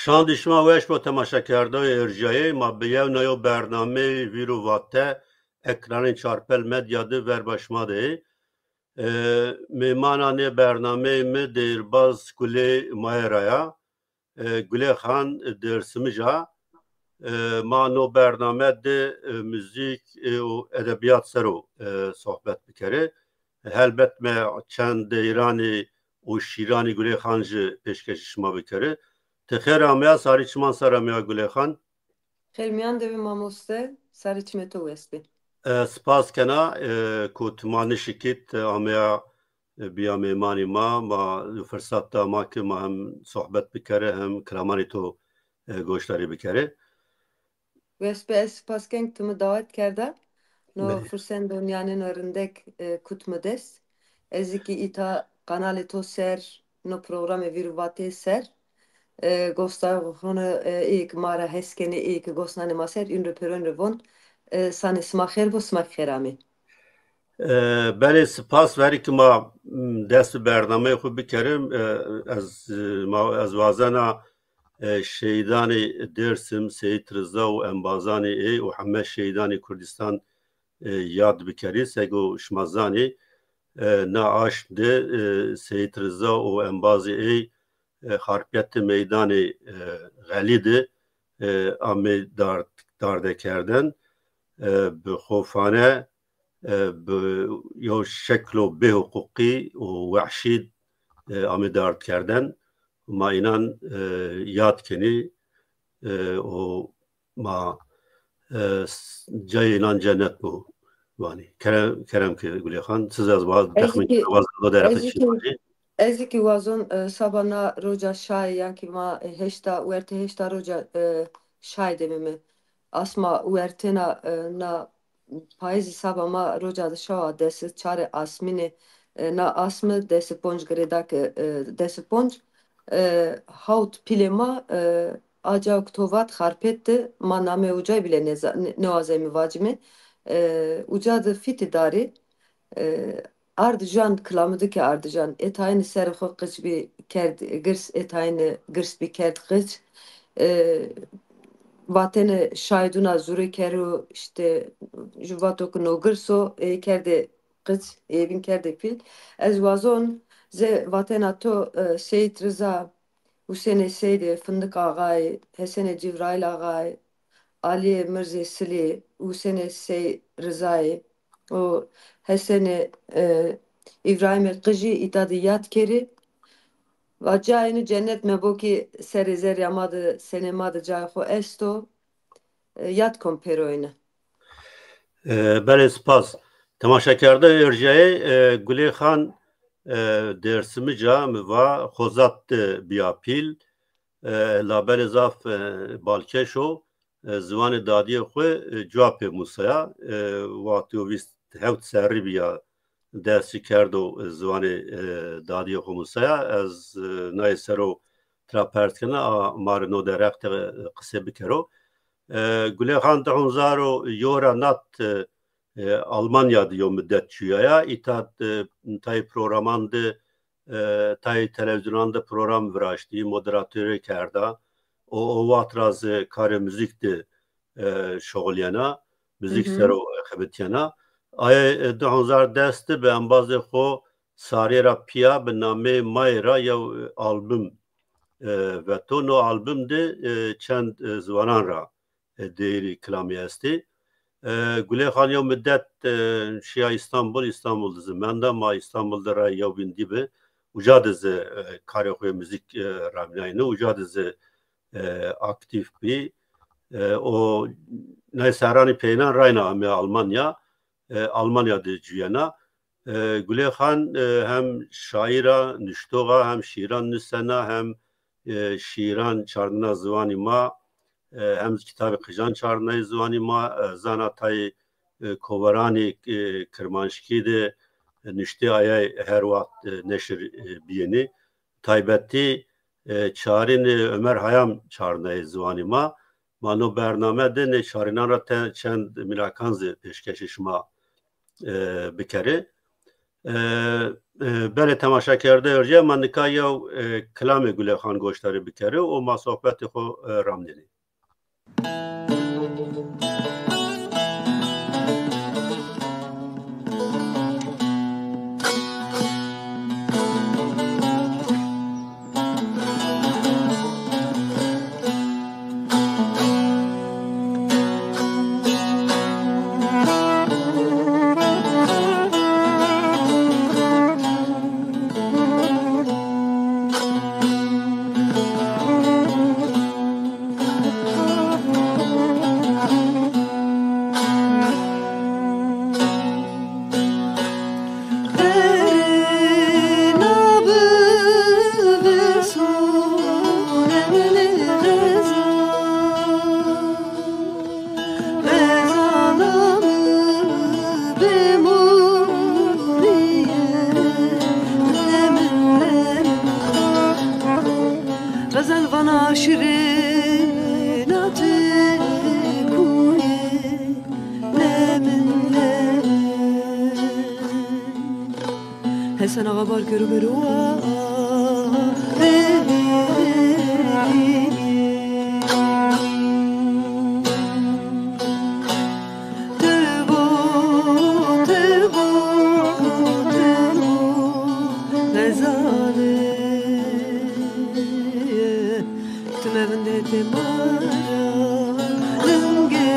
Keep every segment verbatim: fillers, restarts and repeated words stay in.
Çandî şima weş bo temaşekerdoyê êrjiyayê. Ma bi yew nayo bernameyê Vîr û Vate ekranên Çarpel Medya di ver ba şima de yê. E, mêmana nê bernameyê mi Dêrbaz Gulê Mayera ya. E, Gulê Xan Dêrsimija. E, ma no bername di, e, muzîk, e, û edebiyat sero, e, sohbet bikere. Helbet me çend deyranê û şîranî Gulê Xan ji pêşkêşî şima bikere. Ti xêr ameya, sarî çiman ser ameya Gulê Xan. Xêr miyan de be mamoste, sarî çimê to west be. E, spas kena, e, ku tu ma nişikît, e, ameya, e, biya mêmanî ma, ma firsat da ma ki ma hem sohbet bikere, hem kilamanî to, e, goşdarî bikere. West be, ez spas ken tu mi dawet kerda. No Belê. Fursend û niyanên rindek, e, kut mi dest. Ez ki îta kanalê to ser, no programê Vîr û Vatê ser. E, gosta xwe, e, ê ki ma ra hes kenê, ê ki gosnanê ma ser, ün re pêron re von. E, sanê sima xêr bo, sima xêr amê. E, belê, spas, verî ki ma, m, dest bi bernameyê xwe bikerim, e, ez, e, ma, ez wazena, e, şehîdanê Dêrsim, Seyîd Riza û embazanê ê û heme şehîdanê Kurdistan, e, yad bikerî. Sego şima zanî, e, na aşm de, e, Seyîd Riza û embazê ê, e, xarpiyetê meydanê, e, Xelî de, e, amê dard-, dardekerden, e, bi xofane, e, bi yo şeklo bêhiqûqî û wehşî, e, amê dardkerden. Ma înan, e, yad kenî, e, û ma, e, s-, cayê înan cennet bû. Vanî. Kerem, kerem ki Gulê Xan. Siz ez waz-, Ez texmîn ki, wazan do derexê ez ki, çî. Ez ki wazon, e, saba na roja şayê yan ki ma, e, heşta, werte heşta roja, e, şayê demê me. Asma wertena, e, na payîzî saba ma roca di şawa dest çarê asmînê, e, na asmi dest ponc girêdake, e, dest ponc, e, hawt pîlê ma, e, a cawk to vat xarpêt di, ma namê ucay bile neza-, ne-, newazeyme vacime. E, uca di fîtî darî, e, Ardijan, kilamidike Ardijan, ê tayînî serê xwe qic bî kerd girs, ê tayînî girs bî kerd qic. E, vatene şaydûna zûrê kero, işte, ji vato ku no girs o, ê kerdê qic, ê bîn kerdê pîl. Ez wazon ze vatena to, e, Seyîd Riza, Husênê Seydê, Findik Axayê, Hesenê Cîvraîl Axayê, Aliyê Mirzê Silê, Husênê Sey Rizayê û Hesenê, e, Îvrahîmê Qijî îta di yad kerî. Va cayê nû cennet me bo ki serê zerrya ma di, senê ma di cayê xwe esto. E, yad kom pêroyne. E, belê, spas. Temaşekerdoyê êrjiyayê, e, Gulê Xan, e, Dêrsimica mi va xozat, e, biya pîl. E, labelê zaf, e, balkêş o, e, ziwanê dadiyê xwe, e, cuwa pê musaya, e, wextî o vîst hewt serrî biya dest jî kerdo, e, ziwanê, e, dadiyê xwe musaya. Ez, e, nayê sero tira pers kena, a ma rê no derexte, e, qisê bikero. E, Gulê Xan di hezar û yo ra nat, e, e, Almanya di yo midet çûyaya. Îta, e, tayê programan di, e, tayê televîzyonan di program viraştî, moderatorê kerda. O, o wext ra zi karê muzîk di, e, şoxiliyena. Muzîk Hı hı. ser o, e, xebitiyena. Ayê, e, du hezar dest di bi embazê xwe Sarê ra piya bi nameyê Mayê ra yew, e, album, e, veto. No album di, e, çend, e, ziwanan ra, e, dêrî kilamî estê. E, Gulê Xan yew midet, e, şiya Îstanbul, Îstanbul di zimenda ma Îstanbul di re yew bîn dî bi. Uca di zi, e, karê xwe yê muzîk, e, ramînayîne. Uca di zi, e, aktîf bî. E, o ney serranî peynan rayna ame Almanya. E, Almanya di cuyena. E, Gulê Xan, e, hem şaîra, nuştoxa, hem şîran nusena, hem, e, şîran çarnina ziwanî ma, e, hem kitabê qijan çarnayê ziwanî ma, e, zana tayê, e, kovaranê, e, kirmanckî de, e, nuştê ayay her wext, e, neşir, e, biyênê. Taybetî, e, çarîn, e, Ömer Hayam çarnayê ziwanî ma. Ma no bername de nê çarînan ra te çend mîrakan zî pêşkêşî şima, e, bikere. E, e, belê temaşekerdeyo jî, ma nika yew, e, kilamê Gulê Xan goşdarî bikere û ma sohbetê xwe, e, ramnênê. Xezel vana şirîna tu kuyê, ne min, ne min. Hesen Axa bar kero bero wa. Tebo, tebo, tebo, xezalê. Tu me vindê tê mara, lingê.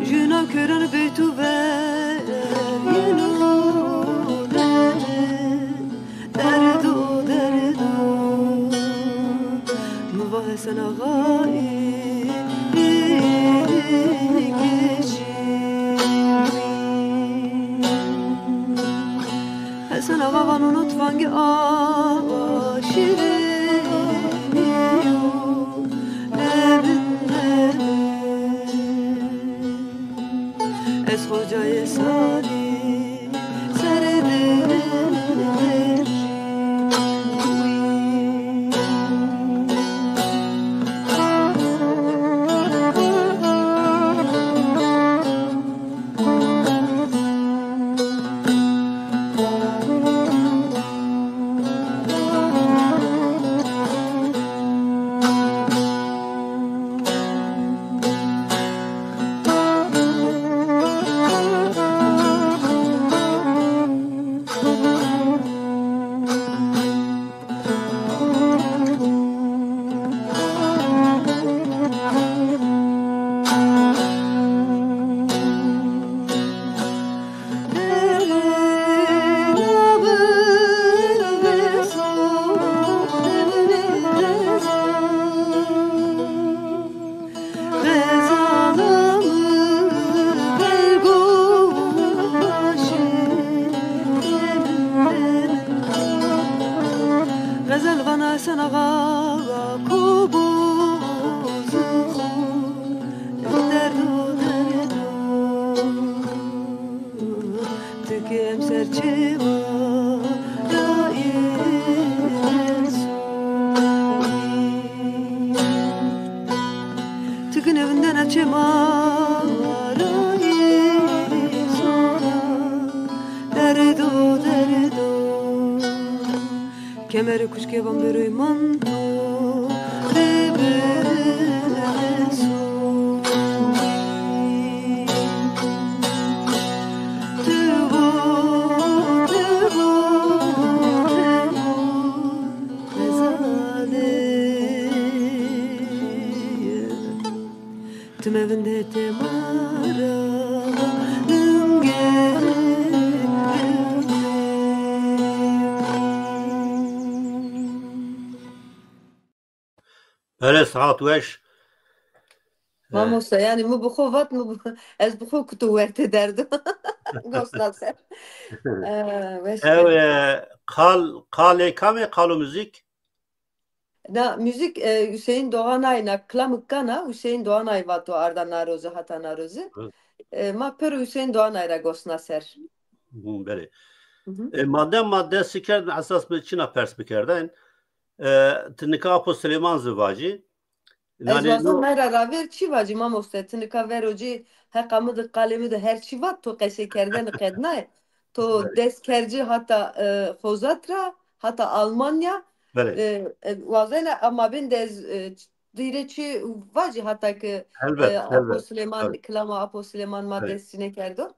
Jina keran bê tu ve yeno derdo, derdo. Min va Hesen Axayê, ê, ê, ê, Hesen Axa vano no tifangê awa şirînî yo, ne min, ne min. Ez xocayê salî ser Xezel vana Hesen Axa, ku bo zixo derdo, derdo. Tu ki em ser çêma rayê soyî. Tu ki nevindena çêma rayê soya. Derdo, derdo. Kemerê kuşkê van beroy manto. Bebe soyî. Sihat weş. Mamoste, yani min bi xwe vat, min bi, ez bi xwe kutu werte derdim. Gosna ser. Ee, weş Ew be. e, qal, qalê kamê qalo müzik? Na, müzik, e, Hüseyin Doğanay, na, klamik kana, Hüseyin Doğanay vato arda narozi, hata narozi. Hı. E, ma pêro Hüseyin Doğanay ra gosna ser. Hı, belê. Hı hı. E, madem ma dest kerdin, esas bi çina pers bikerdin. E, tu nika Apo Silêman zî vacî. Ez Nanê wazon no, me ra raver çi vacî mamoste, tu nika vero cî heqa mi de qalê mi de her çi vat, to qesê kerdene qednayê. To belê. Dest kercî hata, e, Xozat ra, hata Almanya. Belê. E, e, wazena ama bin de ez, e, dîre çi vacî hata ki, Elbet, e, Apo elbet. Silêman, Tabii. Kilama Apo Silêman ma Belê. dest çi nekerdo.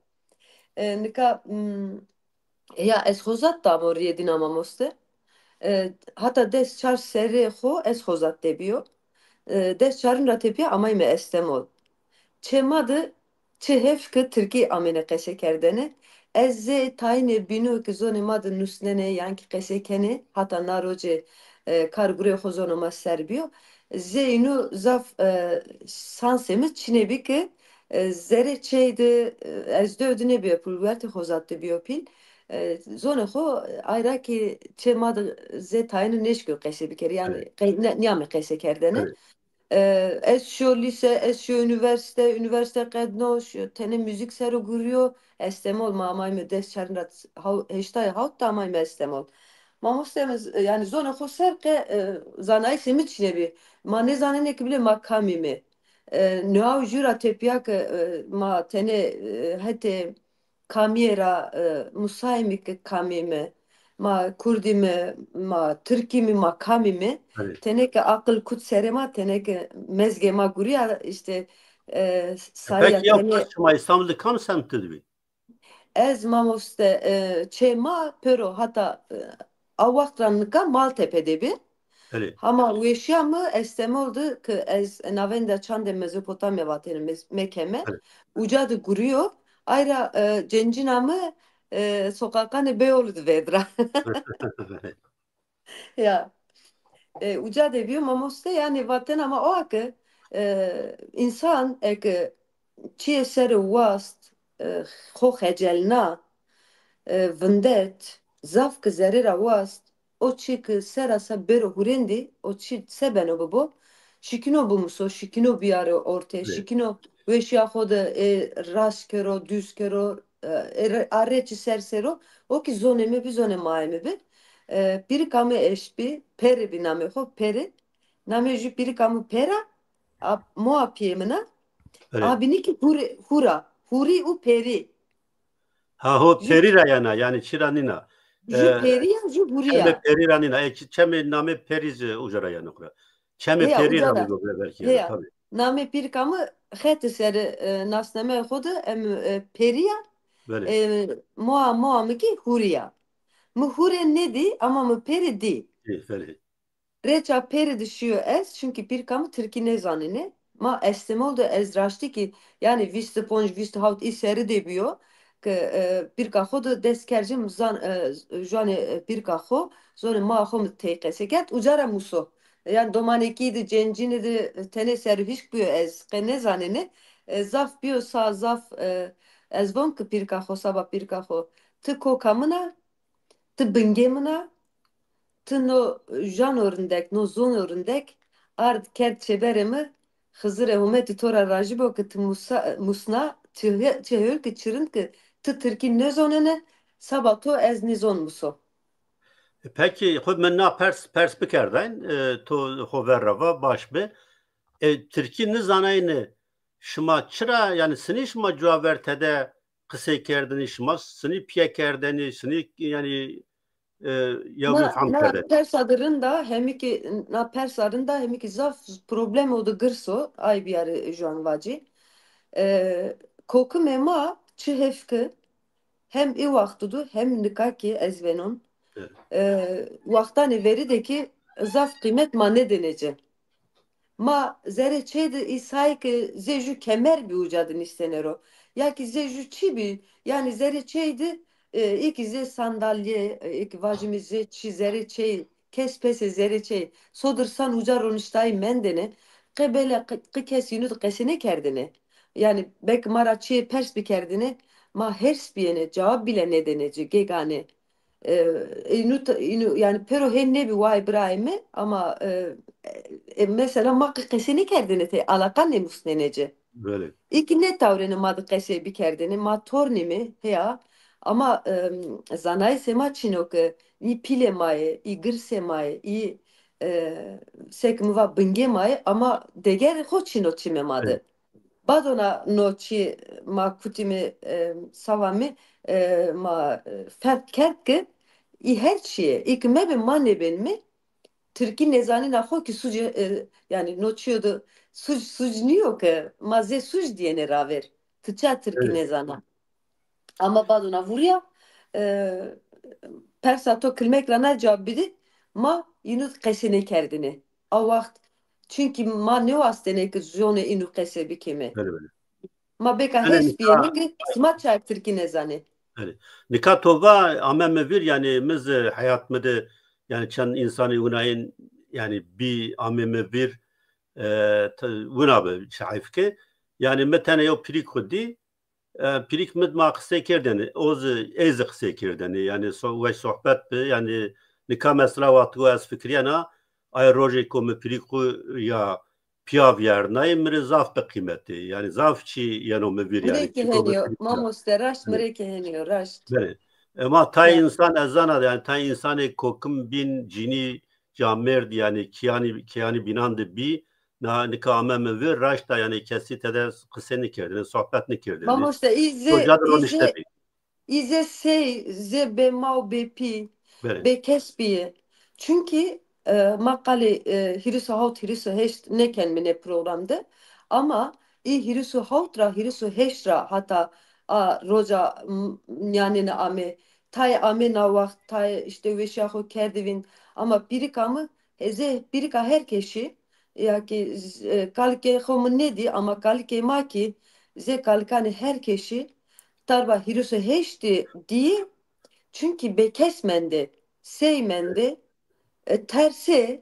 E, nika, mm, ya ez Xozat damo riyê dîna mamoste. E, hata des çar serê xo ez Xozat de biyo. E, des çarin ra tepîya amayme Estemol. Çê ma de çi hêf ki tirkî amêne qesê kerdene. Ez zê tayînê bîno ki zonê ma de nusnenê yan ki qesê kenê, hata na rocê, e, kar gurê xo zonê ma ser biyo. Zê îno zaf, e, sansê mi çinê bî ki, e, zerê çey de, e, ez dew de nêbiyo pîl, wertê Xozat de biyo pîl. E, zonê xo, e, ayra ki çê ma de zê tayînê nêşkiyo qesê bikerê, yani Evet. qe-, ne-, niyame qesê kerdene. Evet. E, ez şiyo lîse, ez şiyo unîversîte, unîversîte qedno, şiyo tenê muzîk ser o guriyo. Estemol ma amayme des çarin ra haw-, heştay hawt de amayme Estemol. Mamoste mi z-, yani zonê xo ser qe, e, zanayîşê mi çinê bî. Ma nêzanenê ki bilê ma kamî me. E, niha û jû ra tepîya ke, e, ma tenê, e, hetê kamiyê ra, e, musayî mi ki kamî mi, ma kurdî mi, ma tirkî mi, ma kamî mi, Belê. Tenê ke aqil kut serê ma, tenê ke mezgê ma guriya, işte, e, E, sayî ya peki ya tenê. Şima Îstanbul de kam semt de dibî? Ez mamoste, e, çê ma pêro hata, e, a wext ra nika Maltepe de bî. Belê. Hama weşiya mi Estemol de ki ez navenda çandê Mezopotamya vatêne, Mez-, Mekeme. Belê. Uca de guriyo. Ayra, e, cencina mi, e, soqaqanê Beyoğlu de vedra. Ya. E, uca de biyo mamoste, yani vatena ma o ki, e, insan eke çiyê ser wast, e, xo xecelna, e, vindet, zaf ki zerê ra wast, o çi ki sera se bêro hurêndî, o çi se beno bibo, şikino bimuso, şikino biyaro ortê, Evet. Şikino weşiya xo de, e, rast kero, duz kero, e, e, re-, a rê çi ser sero, o ki zonê mi bi, zonê mayê mi bi. E, pîrika mi eşt bi, Peri bi namê xo, Peri. Namê jü pîrika mi Pera, a, moa piyê min a. Evet. A binî ki Huri, Hura, Huri û Peri. Ha ho Jü Peri ra yana, yani çira nîna. Jü E, Peri ya, jü Huri çemê ya. Peri ra nîna. E, çi-, çemê namê Peri zî uca ra yana kura. Çemê Heya, Peri uca ra ra. Bigo be-, belkî yani, Heya. Tabii. Namê pîrika mi xetê ser, e, nasnameyê xo de em, e, Peri ya. Belê. E, moa, moa mi ki Huri ya. Mi Hure nedî, ama mi Peri dî. Ê, belê. Rêça Peri de şiyo ez, çünkü pîrka mi tirkî nêzanîne. Ma Estemol de ez raştî kî, yani vîst û ponc, vîst û hawt î serî de biyo, ke, e, pîrka xo de dest kercim zan, e, janê, e, pîrka xo, zonê ma xo mi tey qesê kerd, uca ra muso. Yani domanekî de, cencînî de tenê serûhişk biyo ez, qe nêzanêne. E, zaf biyo sa, zaf, e, ez von ki pîrka xo, saba pîrka xo. Ti koka min a, Ti bingê min a, ti no jano rindek, no zono rindek, ard kerd çêberê mi, Xizirê Humetî to ra rajî bo ki ti musa-, musna, çi he-, çi hêl ki çi rind ki ti tirkî nêzonene, saba to ez nêzon muso. E, peki, xwe min na pers, pers bikerdin, e, to xwe ver re va, baş bi. E, tirkî nizanayne, şima çira, yani sinî şima cuwa ver tede qisey kerdinî, şima sinî piye kerdinî, sinî yani, e, ya Na, min fehm na kerde. Persa de rinda, hemî ki, na persa rinda, hemî ki zaf problemo de girso, ay biyarî juan vacî. E, kokimê ma çi hêf ki, hem ê wextu du, hem nika ki ez venon. Evet. E, wextanê verî de ki zaf qîmet ma nedêne ci. Ma zerê çê de îsayê ki zê jû kemer bî uca de nîstêne ro. Ya ki zê jû çi bî? Yani zerê çê de, e, ê ki zê sandalye, e, ê ki vajimî zê çi zerê çê kes pesê zerê çê. Sodir san uca roniştayî mendene. Qe bele qe, qe kes yînu di qesê nekerdine. Yani belki ma ra çiyê pers bikerdine, ma hers biyene, cewab bile nedene ci, gegane. E, înu t-, înu, yani pero hên nebî wayê birayê me, ama, e, e, mesela ma qe qesê nekerdine te, alaqa nemusnene ci. Belê. Î ki ne tawrene ma di qesê bikerdene, ma tornî me, heya, ama, e, zanayê sê ma çîno ke, î pîlê ma ye, î girsê ma ye, î, e, sek mi va bingê ma ye, ama degerê xo çîno çimê ma de. Evet. Badona no çi ma kutî mi, e, sava mi, e, ma, e, ferq kerd ki î her çi ye. Î ki mebe ma nêbên mi, Tirkî nezanîna xo ki suc, e, yani no çiyo de suc, suc niyo ke ma zê suc diyene raver. Ti ça Tirkî Evet. nezana? Ama badona vurya, e, persa to kilmek ra na cevap bidi, ma yînu qesê nekerdine. A waxt, çünkü ma newastene ki zonê înu qesê bikime. Belê, belê. Ma beka Belê, hêrs nika biyene ki sima çay Tirkî nezane. Belê. Nika to va ame mi vir, yani mi zi heyat mi de, yani çend insanê winayên, yani bî ame mi vir, e, t-, wina bi çi heyf ke. Yani mi tene yo pirîk xwe dî, e, pirîk mi ma qisê kerdene, o zi, ê zi qisê kerdene. Yani so-, weş sohbet bi, yani nika mesela wextî ku ez fikiriyena, ay rojê ku mi pirîk xwe ya piya viyarnayê, mi rê zaf bi qîmetê. Yani zaf çi yeno mi vir, yani Mirê ki çiko mi heniyo, pirîk ya. mamoste, raşt Hani, mirê ki heniyo, raşt. Belê. Ema tay Ya. insan ez zana, yani tay insanê kokim bîn, cînî, camêrd, yani kiyanî, kiyanî bînan de bî, na, nika ame mi vir, raşta yani kesî tede qisê nikerdine, sohbet nikerdine. Mamoste, î zê, Soja de î ronişte zê, bî. î zê sey, zê bê ma û bê pî, Belê. bê kes bîye. Çünkü, e, ma qalê, e, hîris û hawt, hîris û heşt neken mi ne program de, ama î hîris û hawt ra, hîris û heşt ra hata a roja, m-, miyanê ne ame, tay ame na waxt, tay işte weşiya xo kerdivîn, ama pîrika mi, e, zê pîrika her keşî, ya ki z-, e, kalikê xo min nedî, ama kalikê ma ki zê kalikanê her keşî tarba hîris û heştê dî, çünkü bê kes mende, sey mende, e, tersê,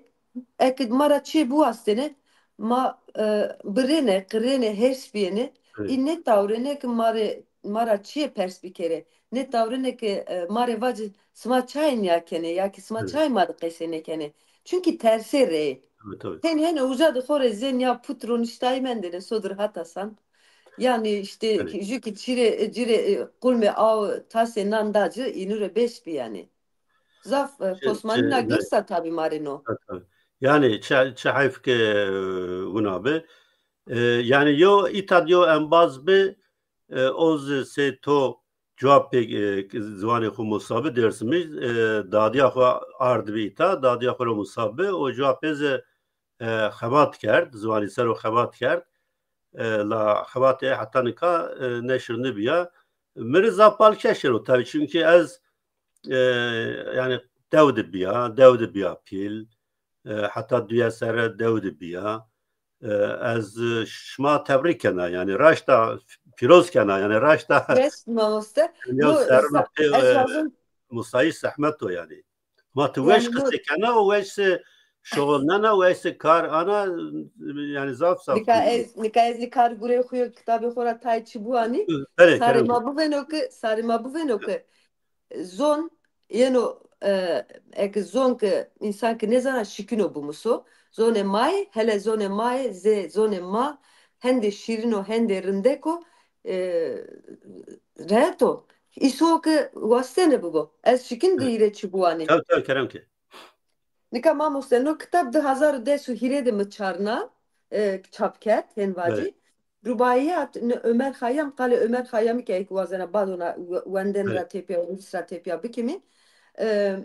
eke ma ra çiyê biwastêne, ma, e, birêne, qirêne, hêrs biyêne, Evet. î ne tawrêne ki ma rê, ma ra çiyê pers bikere, ne tawrêne ki, e, ma rê vacê sima çayê niya kenê, ya ki sima Evet. çayê ma di qesê nekene. Çünkü tersê rê. Tabii, tabii. Hên hên uca di xo rê zê niya put roniştayî mendene, sodir hata san. Yani işte Evet. ki, jü ki çirê, cirê, e, qulmê aw tasê nan da ci, înu rê beş bi yani. Zaf, e, Çi, çi, posmanîna yani, girsa tabi marino. Tabii, tabii. Yani çi, çi heyf ki, e, wina bi. E, yani yo îta diyo embaz bi, e, o zi sê to cevap pê, e, ziwanê xwe musabi Dêrsimî, e, dadiya xwe ard bi îta, dadiya xwe re musabi, o cevap pê zi, e, xebat kerd, ziwanî ser o xebat kerd. E, la xebatê heta nika, e, neşir nibiya. Mirî zaf balkêş ero tabii, çünkü ez, e, yani dew dibiya, dew dibiya pîl, e, heta duya serre dew dibiya. E, ez, e, şima tebrîk kena, yani raşta pîroz kena, yani raşta Res mamoste. Dünya No, serrina pê, ez e, lazım musayî zehmet o yani. Ma tu weş Yani no, qisê kena û weş se şoxulnena, weş se kar ana, yani zaf zaf Nika kuyum. ez, nika ez li kar gurê xwe yo kitabê xwe ra tay çi buanî. Belê, Sarê kerem. ma bivêno ki, sarê ma bivêno ki zon yeno, e, eke zon ki însan ki nezana şikino bimuso. Zonê ma ye, hele zonê ma ye, zê zonê ma hende şîrin o, hende rindek o, e, rehet o. Îso ki wastene bibo. Ez şikin di Evet. îre çi buanî. Tabii, tabii, kerem ki. Nika mamoste, no kitab di hezar û des û hîrê de mi çarna, e, çap kerd, hên vacî. Evet. Rubaiyat, ne, Ömer Hayyam, qalê Ömer Hayyamî ke êk wazena badona we-, wenden Evet. ra têpiya, wendis ra têpiya bikimî. E,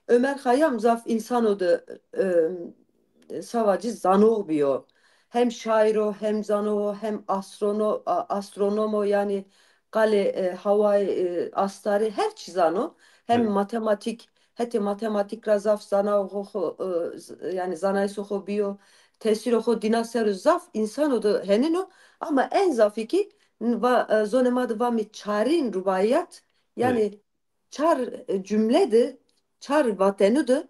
Ömer Hayyam zaf însano de, e, savacî zanox biyo. Hem şaîr o, hem zanox o, hem astrono-, a-, astronom o, yani qalê, e, hawayê, e, astarê, her çî zano. Hem Evet. matematîk, hetê matematîk ra zaf zana xo, xo, e, z-, yani zanayîsê xo biyo. Tesîrê xo dîna ser û zaf însano de henino. Ama en zafî ki va, e, zonê ma de vamî çarîn rubaiyat, Evet. yani çar, e, cumle de, çar vatenu de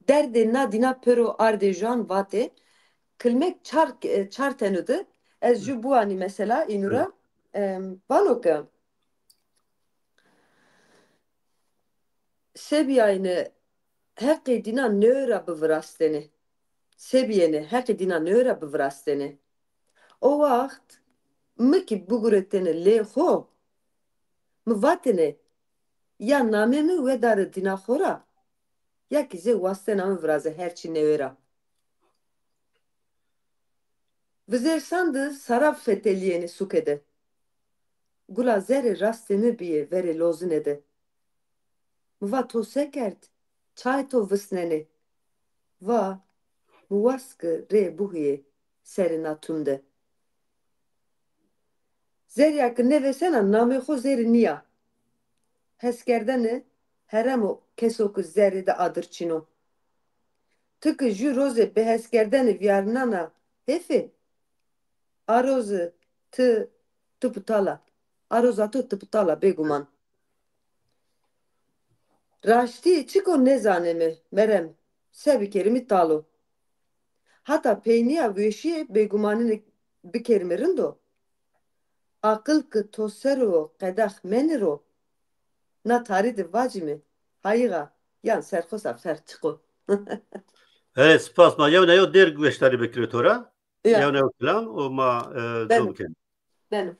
Derdê na dîna pêro ardê jan vatê. Kilmek çar, e, çar tenu di. Ez jû buanî mesela înura, em, vano ke sebiyayne heqê dîna newra bivirastene. Sebiyene heqê dîna newra bivirastene. O waxt mi ki biguretene lê xo, mi vatene ya namê mi wedare dîna xo ra, ya ki zê wastena mi viraze her çi newe ra. Vizêrsan di sara feteliyêne sûke de. Gula zerê rastê mi biyê verê lozine de. Mi va to se kerd? Çayê to visnenê? Va, mi wast ki rê buhiyê serê na tun de. Zerya ki nevêsena namê xo zêrî niya. Heskerdene heremo keso ki zerê de adir çîno. Ti ki jû rozê bi heskerdene viyarnana hêfê, a rozi ti, ti pitala. A roza to ti pitala bêguman. Raştî çiko nêzanê mi, Merem, se bikerî mi talo. Hata peyniya weşiyê bêgumanînê bikerî mi rind o. Aqil ki to ser o qedex menî ro, na tarî de vacî mi, hayixa yan serxosa fer çiqo. Hey, spas ma. Yewna yew dêr gueşdarî bikirê to ra. Ya. Yewna yew kilam û ma, e, Beno. Bikin. Beno.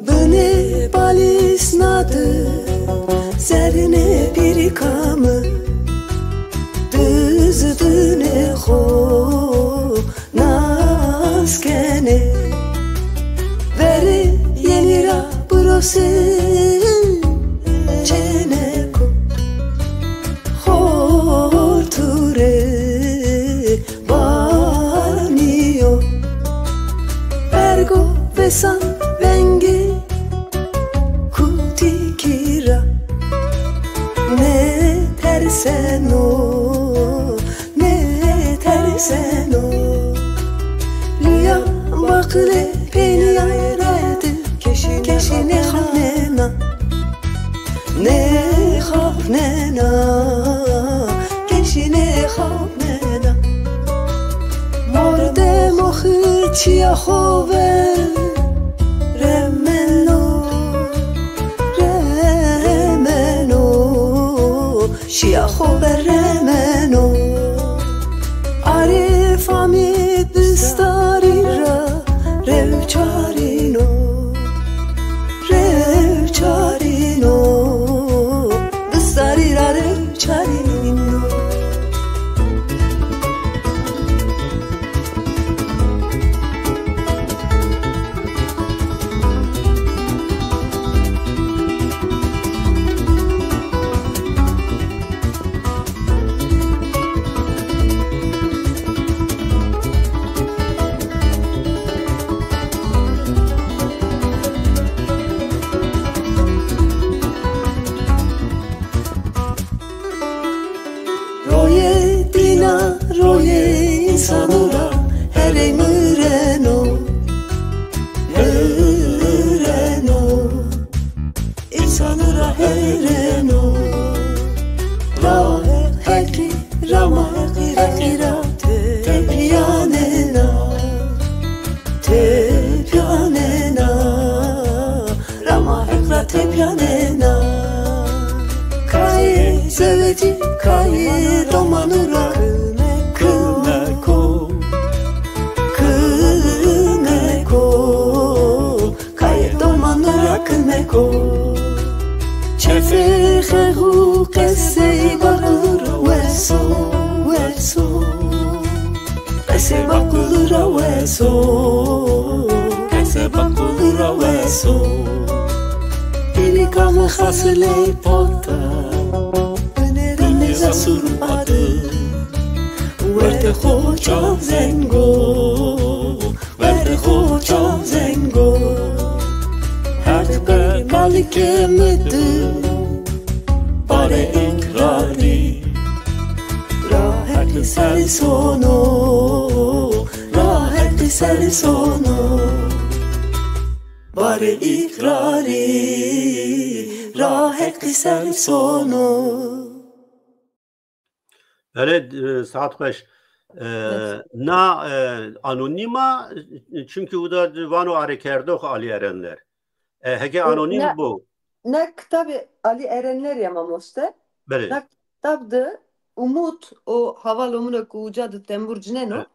Binê balîsna di zerrînê pîrîka min, diz dinê xo nas kenê. Verê yenî ra birosê çêneko, xortûrê banîyo. Bergo vêsan vengê kutîkî ra nêterseno, nêterseno. Lûya baqilê pêniyayê re di keşî, keşî nêxapnena. Nêxapnena, keşî nêxapnena. Mordemo xi çiya xo ve remeno, remeno, çiya xo ve remeno. Arê famî bistarî ra rewçarîno. Rewçarîno, bistarî ra rewçarîno. Royê dîna, royê însanû ra herê mireno, mireno. Însanû ra hereno. Ra Heqî, rama Heqî, Heqî ra tepyanena, tepyanena. Rama Heq ra tepyanena. Kayê zewecî, kayê domanû ra kilmeko, kilmeko. Kayê domanû ra kilmeko. Çefê xex û qesey baqilû ra weso, weso. Qesê baqilû ra weso, qesê baqilû ra weso. Pîrîka min xasilê pota, binê, binê zasûr û adir. Werte xo çav zengo, werte xo çav zengo. Her di ber malikê mi di, barê îkrarî. Raheqî ser sono, raheqî ser sono. Barê îkrarî, raheqî ser sono. Belê, e, saet xweş. E, Evet. Na, e, anonîma, e, çimkî û da vano arêkerdox Alî Erenler. E, heke E, anonîm ne, bû. Ne kitabê Alî Erenler ya mamoste. Belê. Ne kitab de Umut o havalo min ku uca de tembur cineno. Evet.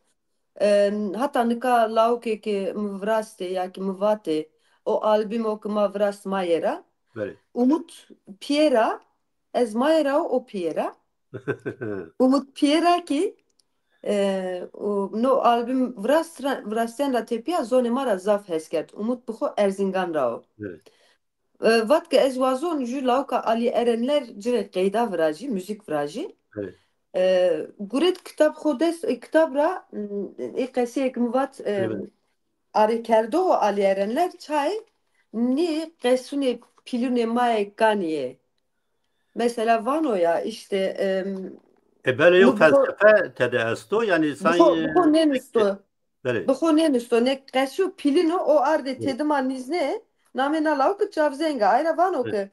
E, hata nika lawkê ke mi virastê ya ki mi vatê o albîmo ki ma virast ma yera. Belê. Umut Piera, ez ma yera o, o Piera. Umut Piera ki, e, o, no albüm virast-, virasten ra tepya zonê ma ra zaf hes kerd. Umut bi xo Erzingan ra o. Evet. E, vat ke ez wazon jü lawka Ali Erenler cire qeyda virajî, müzik virajî. Evet. E, guret kitab xo dest, e, kitab ra, m, e, qeseyek mi vat, e, Evet. Arêkerdo Ali Erenler çay nî qesunê pîlunê ma ye kanî ye. Mesela vano ya işte, em, E, belê, yew no, bi xo felsefe tede esto, yani bi xo, sen, bi xo e, nênisto. Belê. Bi xo nênisto, ne qeşo pilino o ardê Evet. têdima nîzne, namê na lawik çavzeng a. Ayra vano Evet. ki,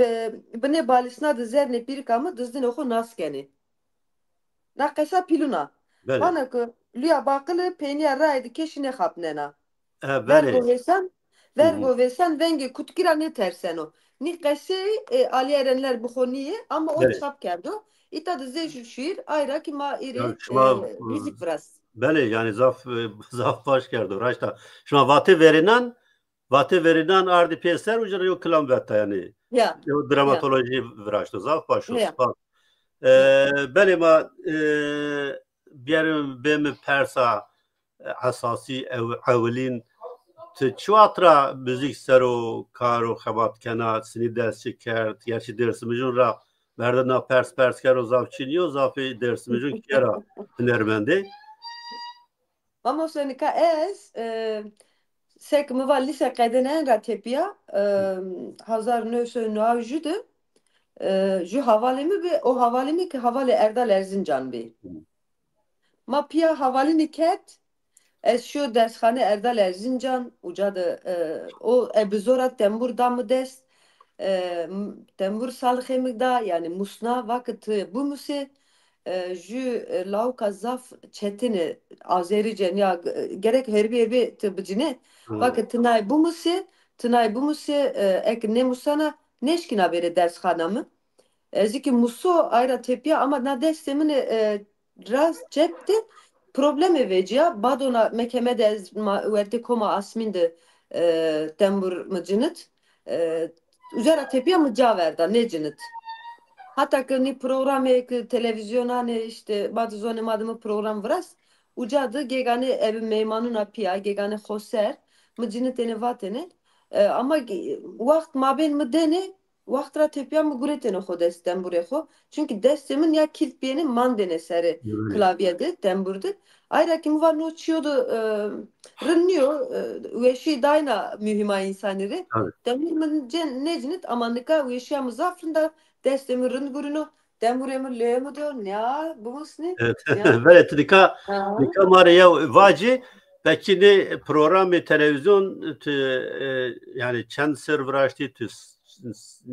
e, binê balisna de zernê pîrika mi dizdinê xo nas kenê. Na qesa piluna. Belê. Vano ki, luya baqili peynîya rayê de keşî nêxapnena. E, belê. Vergo vêsen, Hı hı. vergo vêsen vengê kutkî ra nêterseno. Nî qesey, e, Ali Erenler bi xo nîyê, ama o Belê. çap kerdo. Îta de zê jû şîîr, ayra ki ma îrê, Ya, şima, e, e, muzîk virast. Belê, yani zaf, e, zaf baş kerdo, raşta. Şima vatê verênan, vatê verênan ardî pêser û ci ra yo kilam veta, yani. Ya, Yo ya. dramatolojî viraşto, zaf baş o, Ya. spas. E, Ya. belê ma, e, bierim bê mi persa, e, esasî ew, ewilîn, tu çi wext ra muzîk ser o kar û xebat kena, sinî dest çi kerd? Gerçî Dêrsimijûn ra berdina pers pers kero zaf çin yo, zafê Dêrsimijûn kera hunermendê? Mamoste nika ez, e, sek mi va lîse qedenen ra tepiya, e, hezar new sed û newid û jû de, e, jû havalê mi bi, o havalê mi ki havalê Erdal Erzincan bi. Hı. Ma piya havalînî ket, ez şiyo dersxane Erdal Erzincan, uca de, e, o e bi zora tembur da mi dest, e, m-, tembur salixê mi da, yani musna, va ki ti bimusê, e, jü, e, lawika zaf çetin e, azerice, ya, e, gerek herbî herbî ti bicine, va Hı. ki ti nayê bimusê, ti nayê bimusê, e, ek nêmusana, nêşkîna bêrê dersxana mi. Ez ki muso ayra tepiya, ama na destê min e, e, rast cep de problemê veciya. Badona mekeme de ez ma-, wertê koma Asmîn de, e, tembur mi cinit. E, uca ra tepiya mi ca verda, nêcinit. Hata ki nî programê ki televîzyonanê işte ma di zonê ma de mi program virast. Uca de gegane ebi meymanuna piya, gegane xoser, mi cinitêne vatêne. E, ama ge-, wext mabên mi dêne, Wext ra tepiya mi guretêne xo dest tembûrê xo. Çunkî destê min ya kîlt biyêne mandêne serê Belê. klavye de, tembûr de. Ayra ki mi va no çiyo de, e, rind nîyo, e, weşî dayna muhîma însanî rê. Tabii. Tembûr min cen-, nêcinit ama nika weşiya mi zaf rind a, destê min rind gurîno, tembûrê min lêyê mi do, nîya bimusnî, Evet. nîya. Belê, tu nika, Ha. nika ma rê yew vacî, pekî nê programê televîzyon, tu, e, yani çend ser viraştî, tu s-, s-,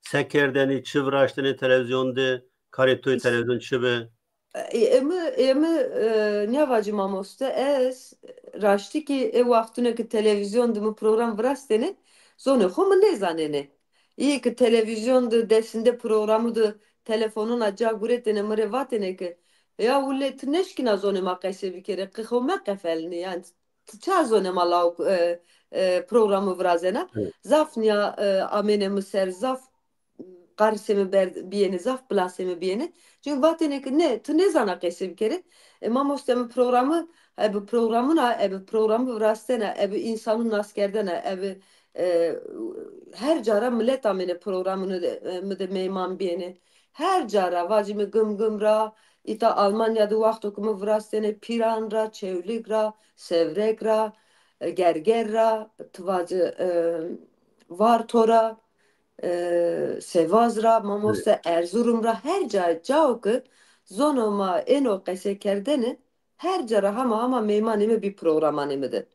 se kerdenî, çi viraştinê televîzyon de, karê to yê televîzyon çi bi? Ê, ê mi, ê mi, e, nîya vacî mamoste, ez raştî kî ê wextune ki televîzyon de mi program virastêne, zonê xo mi nêzanêne. Yê ki televîzyon de desinde programu de telefonuna ca guretêne mi rê vatêne ki, ya wile tu neşkîna zonê ma qesê bikerê, qi xo meqefelnî, yani tu ça zonê ma lawik, e, e, programu virazena. Evet. Zaf nîya, e, amêne mi ser, zaf qarsê mi ber biyêne, zaf bilasê mi biyêne. Çünkü vatêne ki ne, tu nêzana qesê bikerê. E, mamoste mi programu, e, bi programuna, e, bi programu virastena, e, bi însanû naskerdena, e, bi, e, her cara millet amêne programunu de, e, mi de meyman biyêne. Her cara, vacî mi Gimgim ra, Îta Almanya di wexto ku min virastêne Pîran ra, Çewlik ra, Sevrek ra, e, Gerger ra, tivacı, e, Varto ra, e, Sêvaz ra, mamoste Erzurum ra, her ca, cao ki zono ma êno qesekerdene, her ca ra hema hema mêmanê mi bî programanê mi de.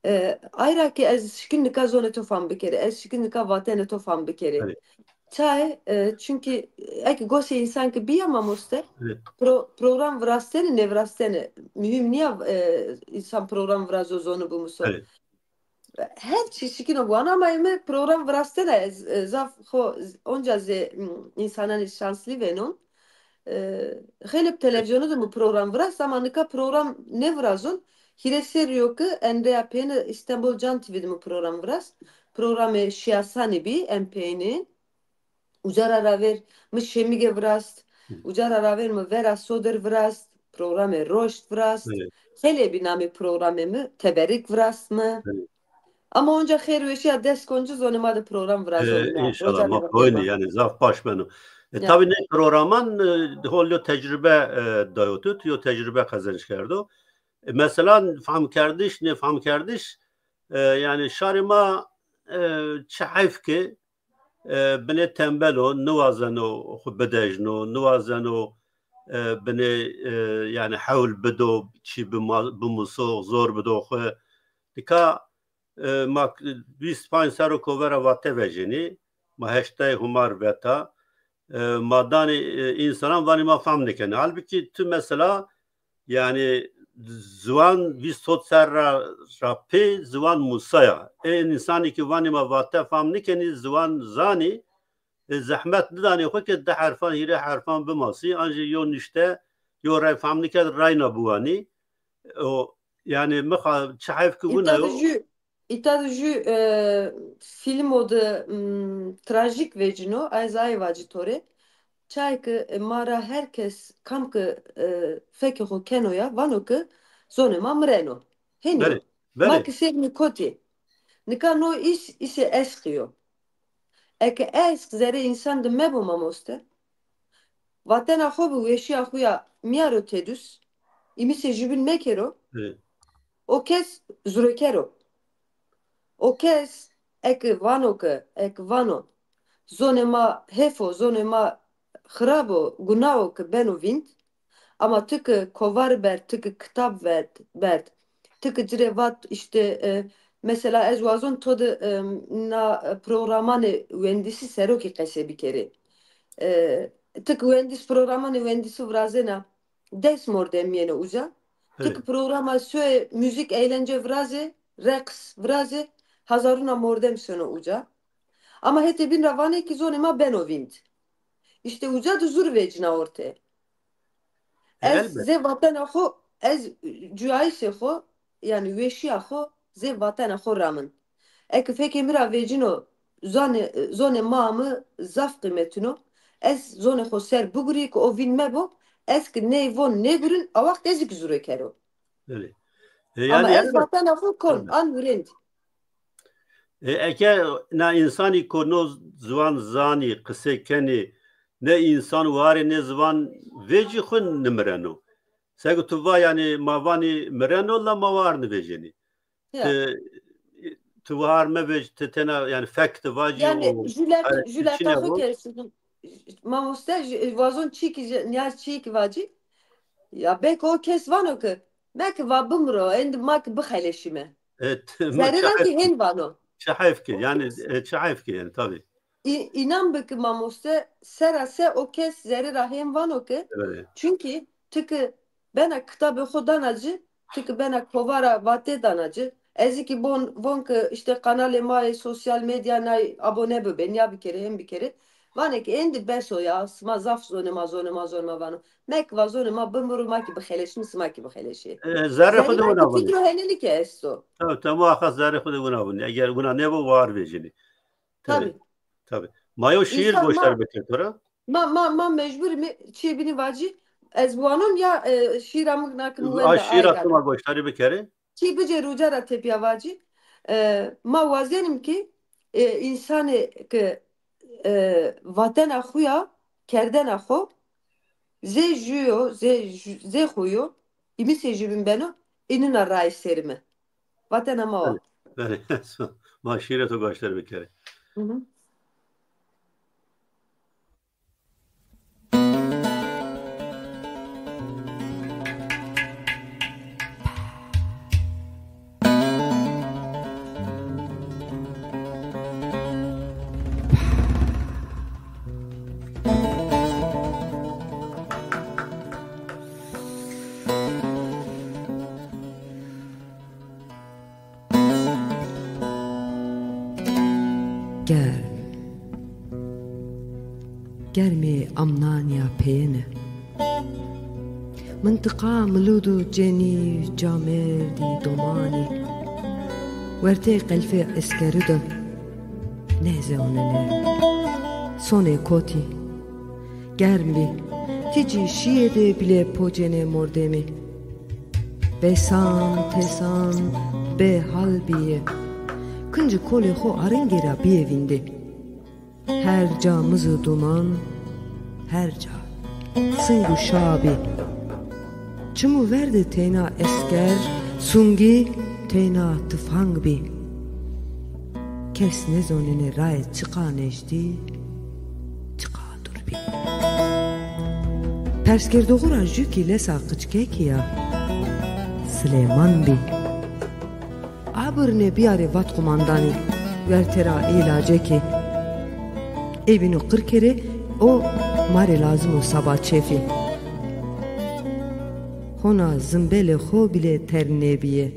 E, ayra ki ez şikin nika zonê to fam bikerê, ez şikin nika vatene to fam bikerê. Belê. Çaye, e, çünkü eki gosê insan ki biya mamoste, Evet. pro-, program virastene, nevirastene. Mühim niya, e, insan program virazo zonu bumuso. Evet. Her çi şikino bu ana ama emi program virastene, ez, e, zaf xo, onca ze, m, insanan şanslı venon. E, xelep televizyonu da mı program virast ama nika program ne virazon. Hire seriyo ki Enreya Peyni İstanbul Can T V de mı program virast. Programê Şiyasanê bî, em peyni. Uca ra raver mi Şemige virast. Hı. Uca ra raver mi Vera Sodir virast. Programê Roşt virast. Evet. Hele bir namê programê mi Teberik virast mi. Evet. Ama onca xêr weşiya dest koncu zonê ma de program virazon. Ee, inşallah, ma koyni yani zaf baş beno. E, Ya. Tabii ne programan, e, hol yo tecrübe, e, dayo tu, tu yo tecrübe kazanç kerdo. E, mesela famkerdiş, ne famkerdiş, e, yani şarê ma, e, çi heyf ki, e, binê tembel o, niwazeno xwe bidejno, niwazeno, e, binê, e, yani hewl bido, çi bima-, bimuso, zor bido xwe. Dika, e, ma bîst panc serro kovera vate vejênî, ma heştay humar veta, e, ma danê, e, însanan vanê ma fam nikene. Halbukî tu mesela, yani ziwan vîst hot serra ra pê ziwan Musa ya. Ê însanî ki vanê ma vate fam nikenî, ziwan zanî, e, zehmet nidanê xwe ke di herfan, hîrê herfan bimasî, an jî yo nişte, yo rey fam niket, reyna biwanî. O, yani mixa çi heyf ki wina Îta yo. di jü, îta di jü, e, filmo de, mm, trajik vecino, ez ayê vacî tore. Çay ki, e, ma ra her kes kam ki, e, fekê xo keno ya, vano ki zonê ma mireno. Hênî. Belê, Ma belê. ki sêr mi kotî. Nika no îş, îşê eşqî yo. Eke eşq zerê însan de mebo mamoste, vatena xo bi weşiya xo ya miyaro tedus, îmisê jübin mekero, Evet. o kes zureker o. O kes eke vano ke, eke vano, zonê ma hêf o, zonê ma xirab o, gunah o ke beno vînd, ama ti ki kovar berd, ti ki kitab berd, berd, ti ki cirê vat, işte, e, mesela ez wazon to de, e, na programanê wendisî serokî qesê bikerê. E, ti ki wendis programanê wendisî virazêna, des mordem yeno uca. Ti ki Evet. programa soyê müzik, eğlence virazê, reqs virazê, hazaruna mordem sono uca. Ama hetê bin ra vanê ki zonê ma beno vînd. İşte uca de zur vecina orte. E, Ez elbet. zê vatena xo, ez cuyayîsê xo, yani weşiya xo, zê vatena xo ramin. Eke fekê mi ra vecino, zane-, zonê ma mi zaf qîmetino. Ez zonê xo ser bigurî ki o vîn mebo, ez ki ney von nêgurin, a wext ez ki zure kero. Belê. E, Ama yani ez elbet. vatena xo kon, Elbet. an hurênd. E, eke na însanî ku no ziwan zanî, qisê kenî, ne însan warê ne ziwan vecî xwe nimireno. Sego tu va, yani, ma vanî mireno la ma war nivêjênî. Ya. Tu, tu war mevêj, tu tena, yani, fek tu vacî Yani, û jülek, ay, jüleka içine xwe bu. Keriştirdim. Mamoste, jü-, wazon çîkî, jü-, niyaz çîkî vacî. Ya, belki o kes vano ki, me ki va bimro, endi ma ki bixeleşîme. Evet, ma Zerre çi ra ki heyf ki. hên vano. Çi heyf ki, yani, e, çi heyf ki, yani, tabii. Î-, înan bike mamoste, sera se o kes zerê ra hên vano ke, Evet. çünkü ti ki bena kitabê xo dana ci, ti ki bena kovara vatê dana ci, ez ki bon, von ke işte kanalê ma yê sosyal medya nay abone bibe, niya bikerê, hên bikerê. Vanê ke êndî bes o ya, sima zaf zonê ma, zonê ma, zonê ma vano. Me ki va zonê ma bimiro, ma ki bixeleşin, sima ki bixeleşê. E, zerrê xwe de Zerrê ma wina ki vunî. Fikro henê nike esto. Tabii, tabii, muhakkak zerrê xwe de wina vunî. Eger wina nebo war vejînî. Tabii. Tabii. Tabii. Ma yo şiir İnsan goştar ma, bike to ra. Ma, ma, ma mecbur mi çi bini vacî? Ez wanon ya, e, şiira min nakim A wenda şiira ayra. Tuma goştarî bikerê. Çi bice ruca ra tepya vacî. E, ma wazenim ki, e, insanê ki, e, vatena xo ya, kerdena xo, Zê jû yo, zê jû, zê xwe yo, îmisê jû bin beno, înina rayê serî me. Vatena ma wa. Belê, belê. Ma şîrê to baştir bikerê. Hı hı. Germ. Germê amnaniya peyên e. Mintiqa Milûd û Cenîv, Camêrdî, Domanî. Wertê qelfê eskerî de nêzeonine. Sonê kotî. Germ bî. Ti cî şiyê dê bilê pocênê mordemî. Besan, tesan, bê hal bîye. Kincî kolê xo aringê ra bîye vîndê. Her ca miz û duman, her ca sing û şa bî. Çim û ver de teyna esker, sungî, teyna tifang bî. Kes nezonine rayê çiqa nejdî, çiqa dûr bî. Perskirdoxu ra jûkî lesa qiçkekî ya Silêman bî. Abirnê biyarê vat qumandanî, wertê ra îlacekî. Ê bîno qir kerê, o marê lazim o saba çêfî. Hona zimbelê xo bile ter nêbîye.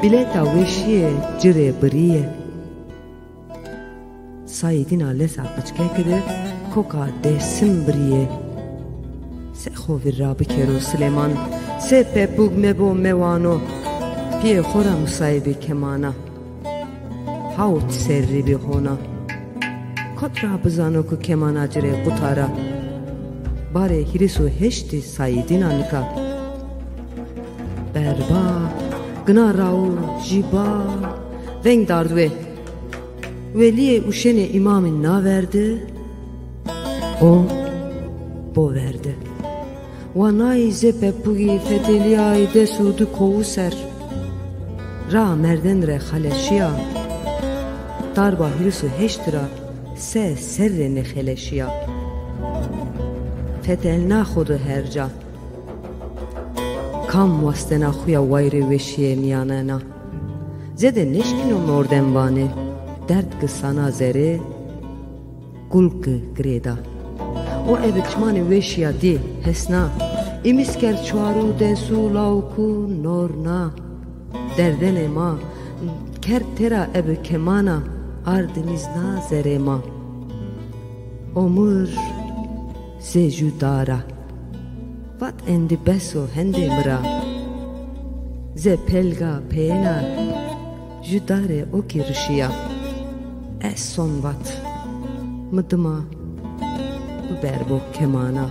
Bileta weşîye ci rê birîye. Sayîdîna lesa qiçkekî de koka Dêrsim birîye. Se xo vir ra bikero Silêman, se pepûg mebo mewano, piyê xo ra musayibî kemana. Hawt serrî bî hona. Kot ra bizano ku kemana ci rê qutara. Barê hîris û heştî Sayîdîna nika. Berba, gina raw, jîba, veng dard wê. Weliyê û şenê îmamî naverdi, o boverdi. Wanayî zê pepûgî feteliyayî des û du kowu ser. Ra merden re xeleşiya. Darba hîris û heşt ra se serrê nêxeleşiya. Fetelna xo di her ca. Kam wastena xuya wayirê weşiyê niyanena. Zêde neşkîno mordem vanê, derd ki sana zerê, gul ki girêda. O ebi çimanê weşiya dî, hesna. Îmîsker çuarû densû lawkû norna. Derdenê ma, kerd tera ebi kemana, ard nîzna zerê ma. Omur zê jû dara. Vat endî bes o hendê mi ra. Zê pelga peyêna jû darê okî rişiya. Ez son vat. Mi dima biber bo kemana.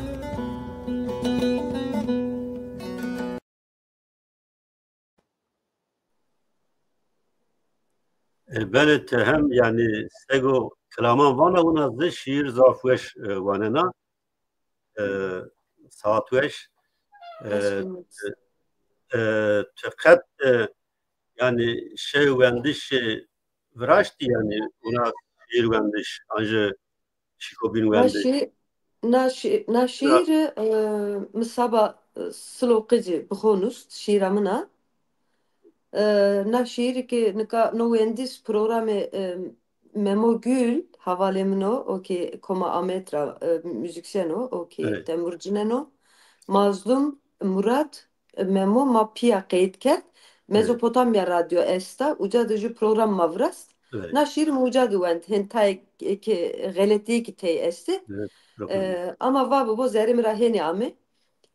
E, belê te hem, yanî, sego kilaman vana wina zê şiir zaf weş, e, wanena. E, saet weş. E, e, tu qet, e, yanî, şew wendişê viraştî, yanî, wina şiir wendiş, an jî şîkobîn Na wendiş. şi-, na şi-, na şiir, e, mi saba, e, Silo Qicî bi xwe nûst, şiira min a. E, na şiirî ki nika no wendis programê, e, Memo Gül, hevalê min o, o ki Koma Amed ra, e, muzîksyen o, o ki Evet. temburcinen o. Mazlum Murat, Memo ma piya qeyd kerd. Mezopotamya Radyo esta, uca de jû program ma virast. Evet. Na şiir mi uca de wend, hin tayê ki xeletiyê ki tey este. Evet, problem. Ee, ama va bibo zerê mi ra hênî ame.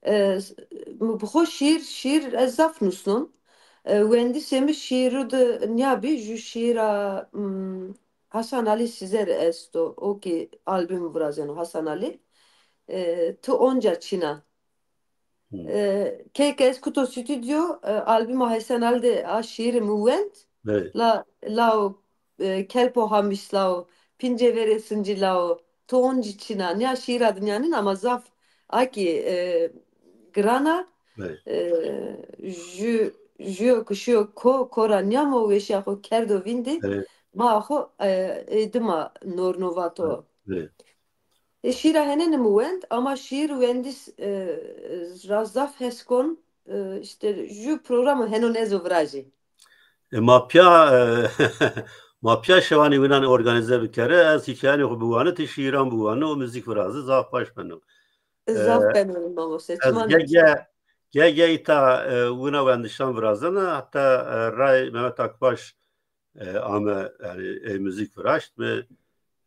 Ee, s-, mi bi xwe şiir, şiir ez zaf nusnon. Ee, wendisê mi şiiru de niya bî, jû şiira, hmm, Hasan Ali Sizer esto, o ki albüm virazeno Hasan Ali. Ee, tu onca çina. Hmm. E, keyke ez kuto stûdyo, e, albuma Hesen Alde a şiirê mi wend. Evet. La, lao, e, kelpo hamiş lao, pince verê sincî lao, tu oncî çina. Niya şiira dinya nin ama zaf Akî, e, girana, Belê. e, jü, jüyo ku şiyo ko, kora niyamo weşiya xo kerdo vîndî, Belê. ma xo, e, ê dima nornovato. Belê. E, şîra hene nimu wend, ama şîr wendis, e, ra zaf hes kon, e, işte jü programo heno nezo virajî. E, ma piya, e, ma piya şewanî winan organîze bikere, ez hîkayanê xwe biwane, ti şîran biwane û muzîk viraze, zaf baş beno. Zaf E, beno mamoste. Ez Çima ge ne? ge, ge ge îta, e, wina wendişan virazena, heta, e, ray Mehmet Akbaş, e, ame, yani, ê muzîk viraşt, mi,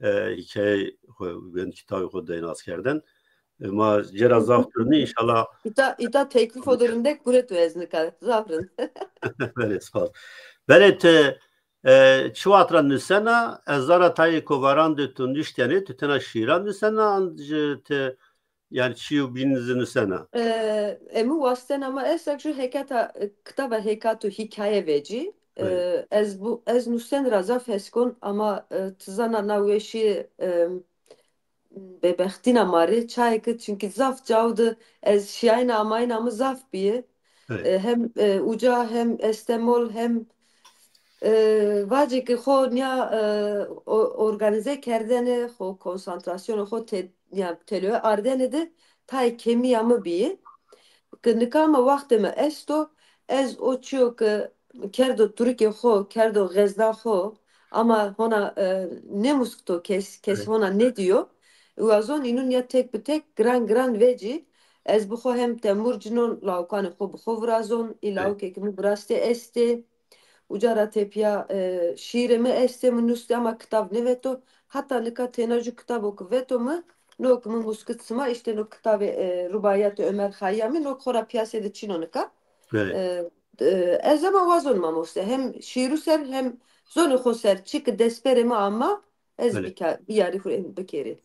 e, hîkayeyê xwe, wend kitabê xwe deynas kerdin. E, ma cera zaf turnî, inşallah. Îta, îta teklifo de rindek gureto ez nika, zaf rind. Belê, spas. Belê, ti, e, çi wextra nusena, ez zana tayê kovaran de tu nuştene, tu tena şîran nusena, an ji ti, yani çi û bîn zinusena? E, emi wasten ama esek ju hekata, e, kitaba hekatu hikaye veci. E, Evet. ez bu, ez nusen ra zaf hes kon ama, e, tizana na weşî, e, bêbextîna ma rê, çayê ki, çunkî zaf caw di ez şiyayna amayna mi zaf bîye. Evet. E, hem, e, uca hem Estemol hem, e, vacê ki xo niya, e, o-, organize kerdene, xo konsantrasyonu xo te-, ya teloye ardene de tayê kêmiya mi bîye. Ki nika me wextê me esto, ez o çiyo ki kerdo turikê xo, kerdo xezna xo, ama hona, e, nêmuskto kes, kes Evet. hona nêdiyo. Wazon înûn ya tek bi tek, giran giran vecî. Ez bi xwe hem temûr cinon, lawkanê xwe bi xwe virazon, î Evet. lawkê ki mi birastê estê. Uca ra tepya, e, şîrê mi estê, mi nustê ama kitav nêveto. Heta nika têna ju kitabo ki veto mi, no ki mi muskit sima, işte no kitabê, e, rubaiyatê Ömer Hayyamî, no ki xora piyasê de çîno nika. Evet. E, e, ez ama wazon mamoste. Hem şîru ser hem zonê xo ser çi ki desperê mi ama ez Evet. bika-, biyarî xu em bikerî.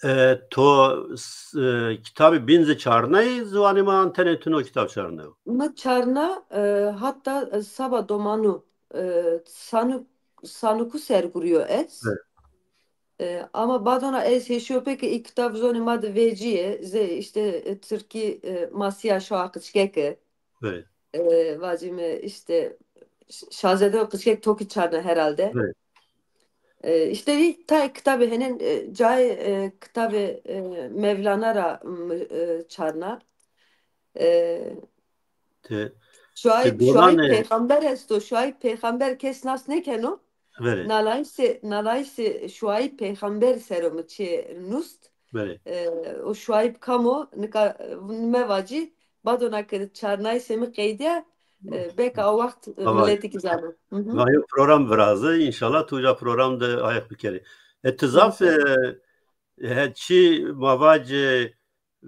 E, to s-, e, kitabê bîn zi çarnayî ziwanê me an tenê tu no kitab çarnayo? Mi çarna, e, hatta, e, saba domanu, e, sanu-, sanuku ser guriyo ez. Evet. E, ama badona ez hêşiyo pê ki î kitab zonê ma de vecîye, zê işte, e, tirkî, e, masiya şoa qiçkeke. Evet. E, vacî mi işte ş-, şazede û qiçkek tokî çarna herhalde. Evet. E, işte vî tayê kitabê henen, e, cayê, e, kitabê, e, Mevlana ra, m, e, çarna. E, Ti, şuayb, ti şuayb dolanê pêxember esto, şuayb pêxember kes nas nêkeno. Belê. Nalayîsê, nalayîsê şuayb pêxember sero mi çê nust. Belê. E, o şuayb kamo, nika, e, me vacî, badona ke çarnayîsê mi qeydiya, e, beka o wext, e, Ama miletî ki zano. Hı hı. Vayo program viraze, inşallah tu uca program de ayaq bikerî. E, ti zaf, İnşallah. e, he, çi ma vac, e,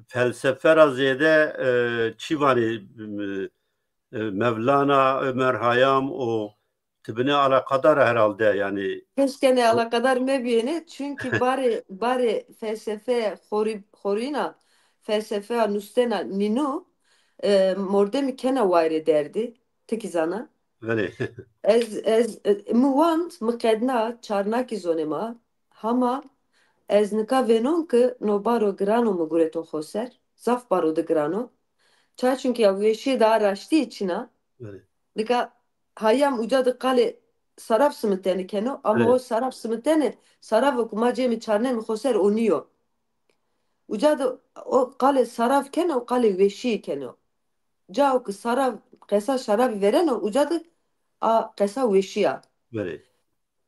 felsefe ra zêde, e, çi vanê, e, e, Mevlana, Ömer Hayyam û ti binê alaqadar herhalde, yani. Keşke ne alaqadar mebiyêne, çünkü barê, barê felsefe xorî-, xorîna felsefeya nustena nîno, e, mordemî kena wayirê derdî, ti kî zana. Belê. Ez, ez, e, mi wand, mi qedna, çarnakî zonê ma, hama ez nika vênon ki no baro girano mi gureto xo ser, zaf baro de girano. Ça çunkî ya weşî da raştî çina. Belê. Nika Hayyam uca de qalê saraf simiteni keno, ama Evet. o saraf simiteni, sarafo ku ma cemî çarnemi xo ser o niyo. Uca de o qalê saraf keno, o qalê weşî keno. Cao ki saraf, qesa şarabî vereno, uca de a qesa weşî ya. Belê.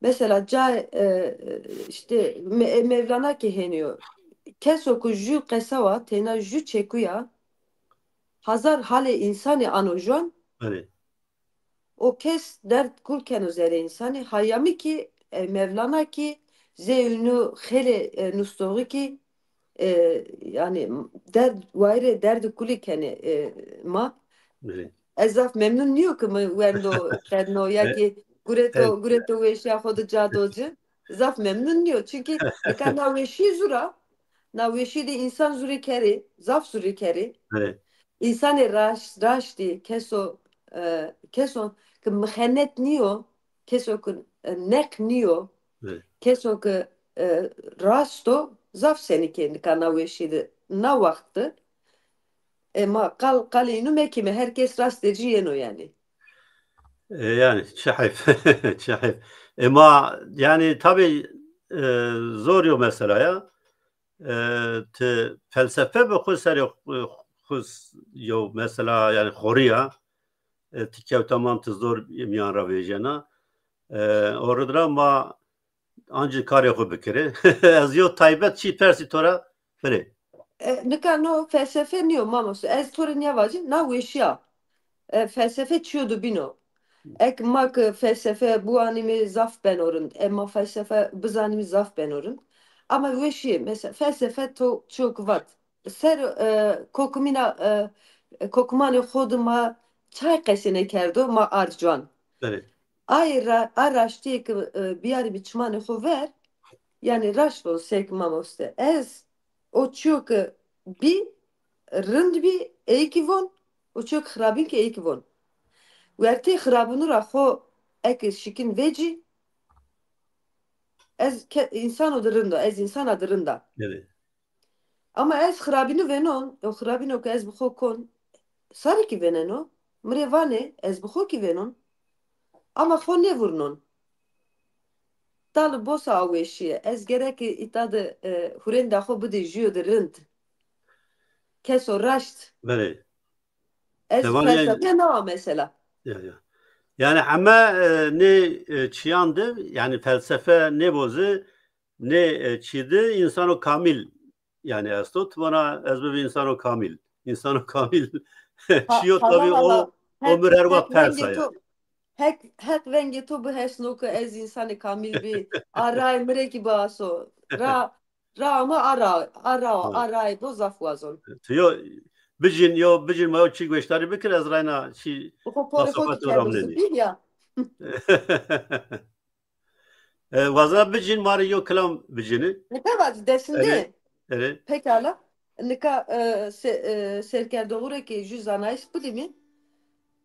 Mesela ca, e, e, işte Me-, Mevlana ki hêniyo. Keso ku jü qesa wa, têna jü çekuya, hazar halê insanî ano jon, Belê. o kes derd kul keno zerê insanî. Hayyamî ki, e, Mevlana ki, zê ûnû xêlê, e, nustoxî ki, e, yani derd, wayirê derdî kulî kenê, e, ma. Belê. Ez zaf memnun niyo ki mi wendo qedno ya E, ki gureto, e, gureto weşiya xo de ca doci. Zaf memnun niyo. Çünkü nika na weşî zura, na weşî de insan zurî kerê, zaf zurî kerê. Evet. İnsanê raş-, raştî, keso, e, keso ki mixenet niyo, keso ki, e, neq niyo, Evet. keso ki, e, rast o, zaf senîkê nika na weşî de, na wext de, E, ma qal, qalê înû mekîme, her kes rastê cî yeno yanî. E, yani çi heyf. Çi heyf. E, ma yani tabii, e, zor yo mesela ya. E, ti felsefe bi xwe serê xwe, xwe yo mesela yani xoriya. E, ti kewtaman ti zor miyan ra vêjena. E, o ridra ma ancî karê xwe bikirê. Ez yo taybet çî persî to ra firê. E, nika no felsefe niyo mamoste. Ez to re niya vajî, na weşiya. E, felsefe çiyo dibîno. Ek ma ki felsefe buanîmî zaf beno rind. E, ma felsefe bizanîmî zaf beno rind. Ama weşiyê, mesela felsefe to çiyo ki vat. Ser, e, kokimîna, e, kokimanê xo di ma çay qesê nekerdo, ma ard cuan. Belê. Ay ra-, a raştiyê ki, e, biyarî bi çimanê xo ver, yani raşt von sek mamoste. Ez o çiyo ki bî, rind bî, êkî von, o çiyo ki xirabîn ki êkî von. Wertê xirabûnû ra xo eke şikîn vecî, ez ke-, însano di rind o, ez însana di rind a. Belê. Ama ez xirabînû venon, o xirabîno ke ez bi xo kon, sarî kî veneno, mi rê vanê, ez bi xo kî venon. Ama xo nêvurnon. Tali bosa a weşiye. Ez gerek îta di, e, hurênda xo bidî jûyo di rind. Keso raşt. Belê. Ez Devam yani. Felsefe na mesela. Ya, ya. Yani heme, e, nê, e, çiyan de, yani felsefe nêbozi, nê, e, çi de, însano kamîl yani esto, ti vana ez bibi însano kamîl. Însano kamîl. Ha, Çiyo hala tabii o, hala. o mir her wext persa Vengê yani. To, hek, hek vengê to bihesno ke ez însanê kamîl bî. A rayê mi rê kî biaso. Ra, ra ama a ra, a ra, Evet. A rayê bo zaf wazon. Yo, bijîn, yo, bijîn ma yo çi goştarî bikir, ez rayna çi Xo porê xo masafet kî û ram kerdo nedî. zibîn ya. E, wazna bijîn, ma rê yo kilam bijîni. Nika vacî desinde. Erê, erê. Pekala. Nika, e, se, e, serkerdoxûrekê jû zanayîş bidîmî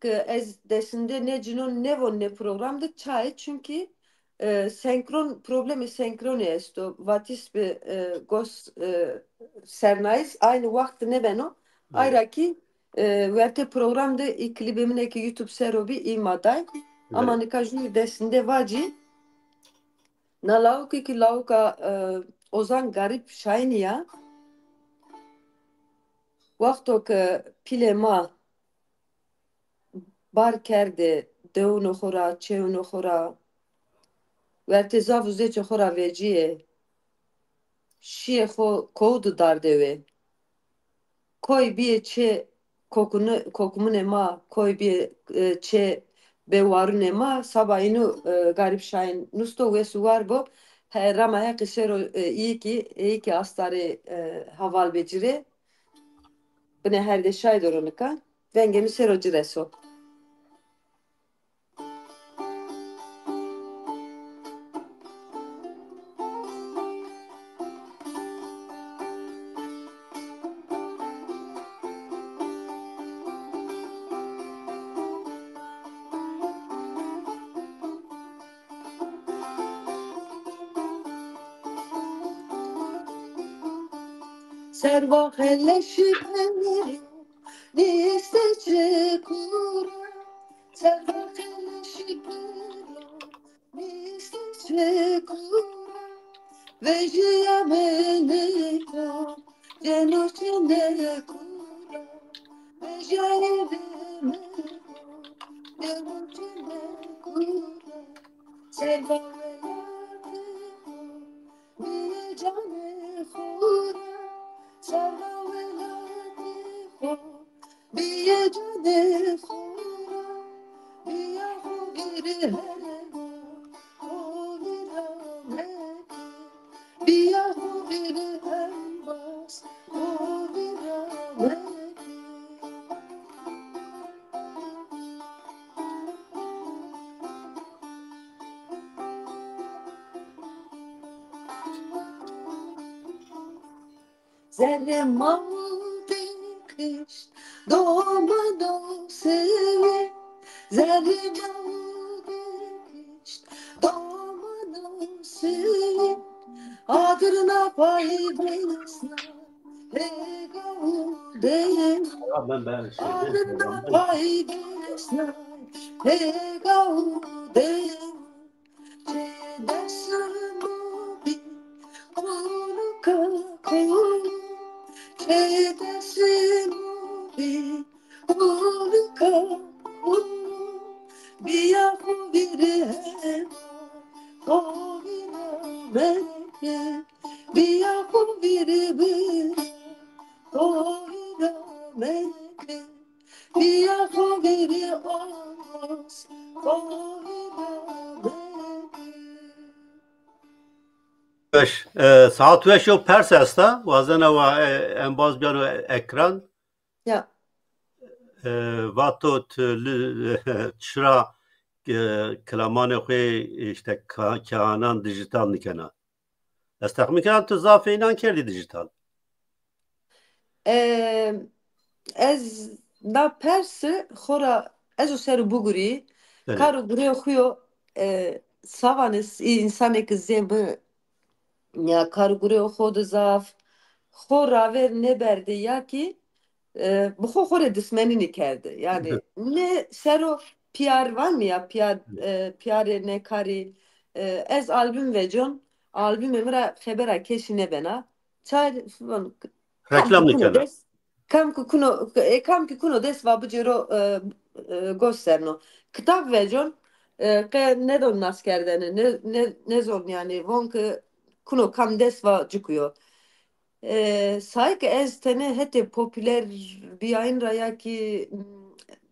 ke ez desinde ne cinon ne von ne program de çayê, çunkî, e, senkron, problemê senkronê esto. Vatîs bi, e, gos, e, sernayîs aynı wext nebeno. Ayra kî, e, wertê program de î klîbê min ê ke YouTube ser o bî, î ma day. Ama nika jû desinde vacî. Na lawikê ki lawika, e, Ozan Garip Şahinî ya. Wexto ke pîlê ma bar kerdê dewûnê xo ra, çêwûnê xo ra, wertê zav û zêçê xo ra vecîyê, şîyê xo kow di dardê wê. Koy bîyê çê kokunu-, kokumunê ma, koy bîyê, e, çê bêwarunê ma, saba înû, e, Garip Şahin nusto, wes û war bo. He, rama Heqî sero, e, îyikî, êyikî astarê, e, heval bê ci rê. Binê herdê şay doro nika. Vengê mi sero ci reso. Serva xeleşî peyro, nîste çi kura. Serva xeleşî peyro, nîste çi kura. Vejiya menê ka, ceno çene kura. Vejiya menê ka, ceno çene kura. Serva welatê xo, bîyê canê xo ra. Serva welatê xo, bîyê canê xo ra. Bîya xo girê herêma, xo vîra mekî. Bîya xo girê herêma, xo vîra mekî. Zerrê mawdê kişt, domano sewê. Zerrê mawdê kişt, domano sewê. Adirna payî vêsna, Hêga û dêw, Ya ben, ben şey, arna ben, ben. Paydeşna, hêga û dêw, çê deşim û bî, olûka kol, çê deşim û bî, olûka kol, biya xwe vîrê hema, xwe vîra meke, biya xwe vîrê bi, xwe vîra meke, biya xwe vîrê oz, xwe vîra meke. Beş, e, saet weş û pers esta, wazena wa, e, em baz biyano ekran. Ya. E, vato tu li, çira, e, kilamanê xwe işte ka-, kahanan dijital nikena. Ez texmin kiram tu zafê înan kerdî dijital. E, ez da persi xora ez o ser û bugurî, Belê. Kar û gurê xwe yo, e, savan is-, î insanê ki zê bi ya kar û gurê xwe di zaf, xwe raver nêberdê ya ki, e, bi xwe xwe rê dismenînî kerde. Yani ne sero P R van mi ya, P R, e, P Rê ne karî, e, ez albüm vecon, albümê min ra xebera kesî nebena. Çar, Reklam kam ki kuno nikene. Dest, kam ki kuno, e, kam ki kuno dest va bicêro, e, e, gos serno. Kitab vecon, e, qe nedon nas kerdene, ne, ne, nezon yani, von ki kuno kam dest va cikuyo. E, say ki ez tene hetê popüler biyayın ra ya ki, m,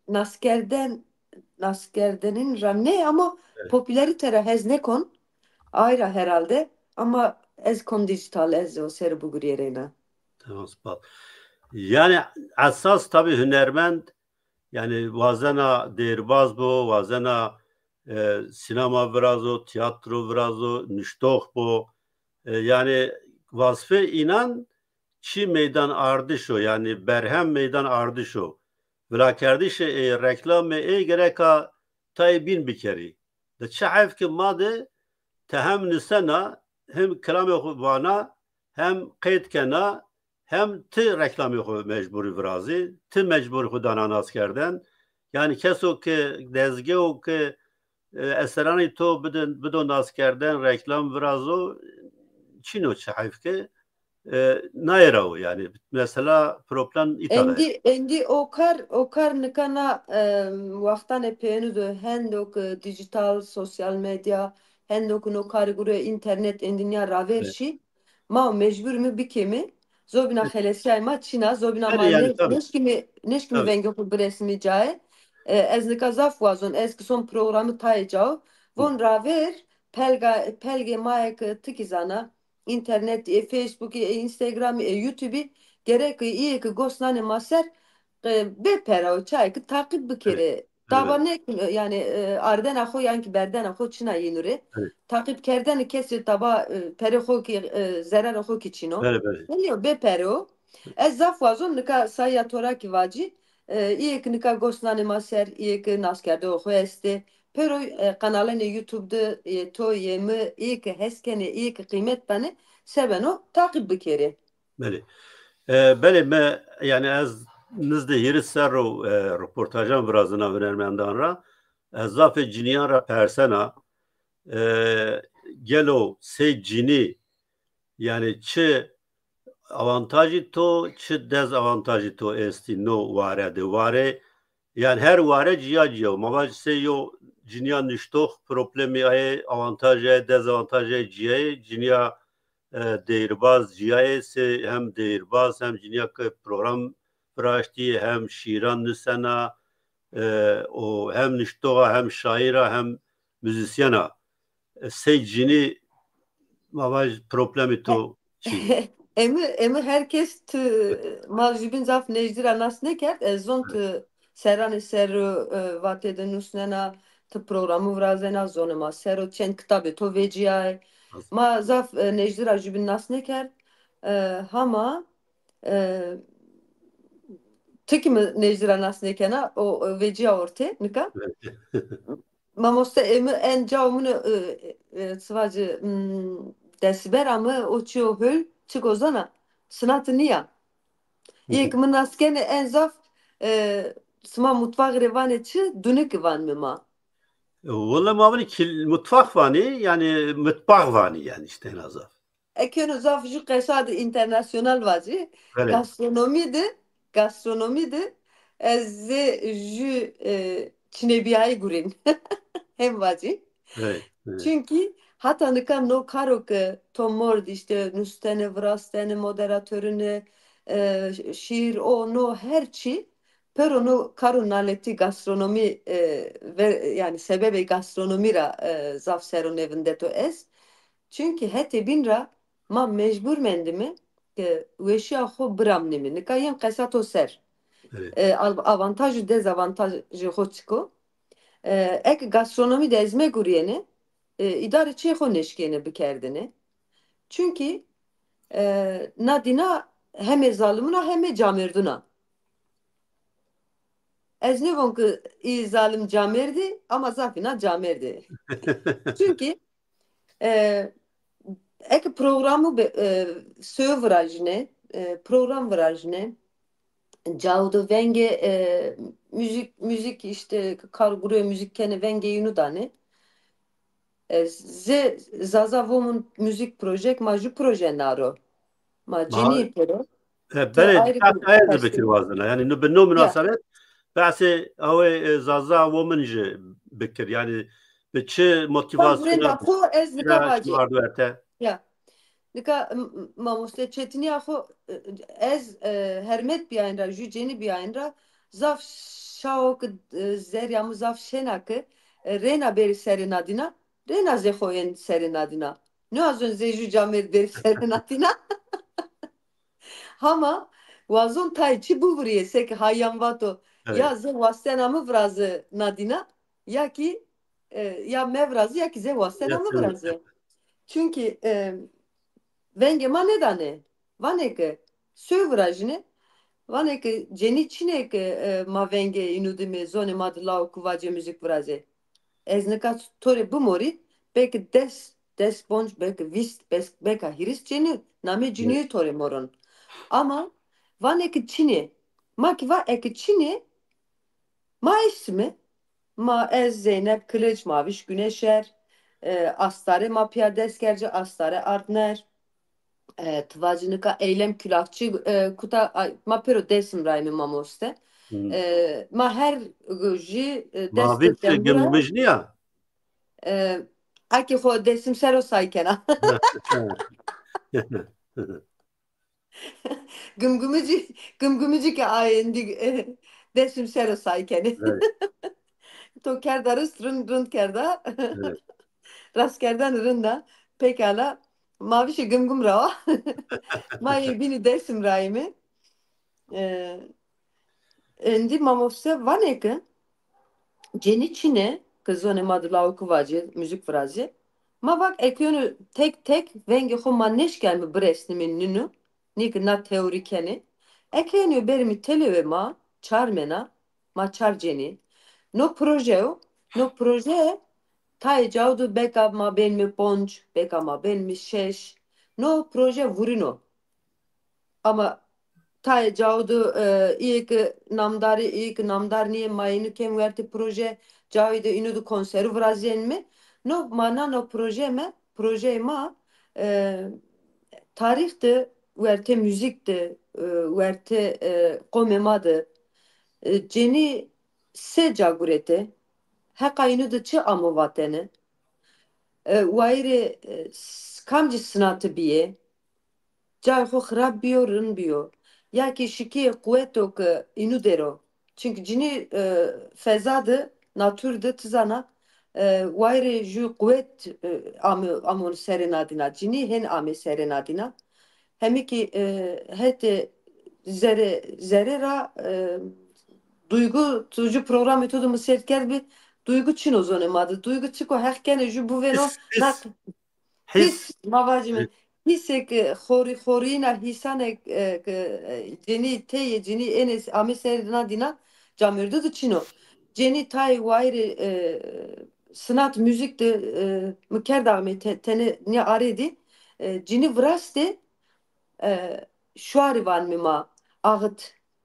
naskerden, naskerdenin ra ne ama Evet. popülerite ra hez nekon. Ayra herhalde. Ama ez kon dijital, ez o ser buguriyereyna. Tamam, spas. Yani esas tabii hünermend, yani wazena deyirbaz bo, wazena, e, sinema virazo, tiyatro virazo, nuştox bo. E, yani wazfê inan çi meydan ardiş o, yani berhem meydan ardiş o. Vilakerdişê ê reklamê ê gereka tayê bîn bikerî. Di çi heyf ki ma de te hem nisena, hem kilamê xwe vana, hem qeyd kena, hem ti reklamê xwe mecbûrî virazî, ti mecbûrî xwe dana nas kerden. Yani keso ki dezgeho ki, e, eseranî to bidin, bido nas kerden, reklam virazo, çîno çi heyf ki, e, nayê ra o yani. Mesela problem îta de. Endî, endî o kar, o kar nika na, e, wextanê pênû de hendo ki dijital, sosyal medya, hendo ki no karî gure înternet endî niya raver Evet. şî. Ma mecbûr mi bikemi. Zobîna Evet. xelesiyay ma çîna, zobîna Tabii ma yani, ne-, tabii. neşkimi, neşkimi Tabii. vengê xwe biresimi cayê. E, ez nika zaf wazon, ez ki son programı tayê cao. Hı. Von raver, pelga, pelgê ma ye ki ti ki zana, înternetî, ê Facebookî, ê Instagramî, ê YouTubeî, gerek îyê ki gos nanê ma ser, e, bê pera û çayê ki taqîb bikere. Evet. Taba Evet. ne, yani, e, ardena xo yan ki berdena xo çina yînû rê. Evet. Taqîb kerdeni kesê taba, e, perê xo ki, e, zerarê xo ki çino. Belê, belê. Belê, bê pere o. Ez zaf wazon nika saya tora ki vacî, e, îyê ki nika gos nanê ma ser, îyê ki naskerdê xo estê. Pêro, e, qenalenê YouTube de, e, to yê mi, îyê ki hes kenê, îyê ki qîmet danê, se beno, taqîb bikerê. Belê. E, belê me, yani ez nizdê hîris serro, e, reportajan virazina hunermendan ra. Ez zafê ciniyan ra persena, e, gelo sey cinî, yani çi avantajî to, çi dezavantajî to estî no ware de. Ware, yani her ware ciya ciya. Ma vaj sê yo ciniya niştox problemî aye, avantajê aye, dezavantajê aye ciya ye. Ciniya, e, deyirbaz ciya ye, sê hem deyirbaz hem ciniya ke program viraştî, hem şîran nusena, e, û hem niştoxa, hem şaîra, hem muzîsyena. E, sey cinî ma vaj problemî to çi? Emi, emi herkes tu ma jubîn zaf nêjdî ra nas nekerd. Ez zon tu seranê ser, e, vatê de nusnena, tu programı virazena, zonê ma ser o, çend kitabê to veciyay. Rast. Ma zaf, e, nêjdî ra jubîn nas nekerd. E, hama, e, tu ki mi nêjdî ra nas nekena, o, o veciya ortê, nika. Mamoste, ê mi en cao min, e, e, sivaci, mm, desibera mi, o çi o hul, çi gozana, sinatı niya. Yek min nas kene en zaf, e, sima mutfax rê vanê çi? Dunik van mi ma. Wala ma vinî kil-, mutfax vanî, yani mutbax vanî yani işte en zaf. Ekeno zaf ju qesa de internasyonal vacî. Evet. Gastronomi de, gastronomi de ez zê ju, e, çinebiyayî gurîn. Hem vacî. Evet, evet. Çünkü hata nika no karo ke to mord işte nustene, virastene, moderatörüne, e, şiir, o, no, her çi, pero no karo naletî gastronomi, e, ve, yani sebebê gastronomi ra, e, zaf sero nevindeto ez. Çünkü hetê bîn ra ma mecbur mendimi ke weşiya xo biramnimi. Nika yên qesa to ser. Evet. E, av-, avantaj û dezavantajê xo çiko. E, ek gastronomi de ez meguriyene, e, îdare çê xo neşkêne bikerdine. Çünkü, e, na dîna hemê zalimina hemê camêrdina. Ez nêvon ki î zalim camêrdî, ama zafîna camêrdî. Çünkü, e, ek programu be, e, söğü virajine, e, program virajine, caudu venge, e, müzik, müzik işte kar gurê müzik kene venge yunu dane. E, zê Zaza Women Music Project ma ju proje naro. Ma Ma, cinî pêro. E, Te belê, ayrı bir behsa ez de bikir wazina. Yani nu bi no Ya. münasebet behsê awê, e, Zaza Women jî bikir. Yani bi çi Xwe motivasyona gurên da xwe ez nika vacî. Şimardu ete. Ya. Nika m-, m-, mamoste Çetiniya xwe, e, ez, e, hermet biyayên ra, jû cenî biyayên ra, zaf şawo ki, e, zerya min zaf şena ki, e, rêna bêrî serê nadîna, rêna zê xo yên serê nadîna. Niwazon zê jû camêr bêrî serê nadîna. Hama wazon tay çi bivuriyê, seki hayan vato, Evet. ya zê wastena mi virazi nadîna, ya ki, e, ya me virazi, ya ki zê wastena mi virazi. Çünkü, e, vengê ma nedane. Vanê ki, sö virajine, vanê ki, cenî çinê ki, e, ma vengê inû dime, zonê ma di lao ku vacê müzik viraze. Ez nika to rê bimorî, belki des, des bonc, belki vîst, bes-, beka hîris cenî, namê cinîyê to rê moron. Ama vanê ki çinê, ma ki va eki çinê, ma eştime, ma ez, Zeynep Kılıç, Maviş Güneşer, e, Astarê ma piya dest kerci, Astarê Artner, e, Tivacı nika Eylem Külakçı, e, kuta, ay, ma pêro Dêsim rayme mamoste. Hmm. E, ma her jî, e, dest Maviş de Gümgümüj niya? E, aki xo Dêsim sero say kena. Gümgümücü, Gümgümücü ke ayê indi, e, Dêsim sero say kenê. Evet. To kerda rast, rind, rind kerda. Evet. Rastkerdan rinda. Pekala. Mavişê Gümgüm rawa. Ma yê bînî Dêsim rayî mi? E, endî mamoste vanê ki cenî çinê ki zonê ma di lawikî vacê, müzik virazê. Ma vak ekîyonê tek tek vengê xo ma neşkeme biresnimê nîno, nî ki na teorî kenê. Ekîyonê berî mi telê wê ma çar mena, ma çar cenî. No proje yo, no proje tayê cawdu beka ma bên mi ponc, beka ma bên mi şeş. No proje vurîno. Ama tayê cawdu, e, îyê ki namdarî, îyê ki namdar nîyê, ma yînû kêm wertê proje, cawî de înû di konseru virazîyên mi. No mana no proje me, projeyê ma, e, tarîx de, wertê müzik de, e, wertê, e, qomê ma de, e, cenî sê ca gurete, heqa înû de çi amo vatene, e, wayirê, e, s-, kamcî sinatî bîyê, cayê xo xirab bîyo, rind bîyo. Ya ki şikîyê quweto ki înû dero. Çünkü cinî, e, feza de, natur de, ti zana, e, wayirê jû quwet, e, ame, amon serê nadîna. Cinî hên amê serê nadîna. Hemî ki, e, hetê zerê, zerê ra, e, duygu, tu jû programê tu de mi sêr kerd bi, duygu çin o zonê ma de. Duygu çiko heq kenê jû buvêno, His, his. nak-, His. His, ma vacime. His. Hîsek, e, xorî, xorîna hîsanek, e, ke, e, cenî teyê, cenî ênê s-, amê serê nadîna, camêrdu de çin o. Cenî tayê wayirê, e, sinat, müzik de, e, mi kerda amê te-, tenê nîya arê dî, e, cinî virastê, e, şuarî vanimê ma. axit.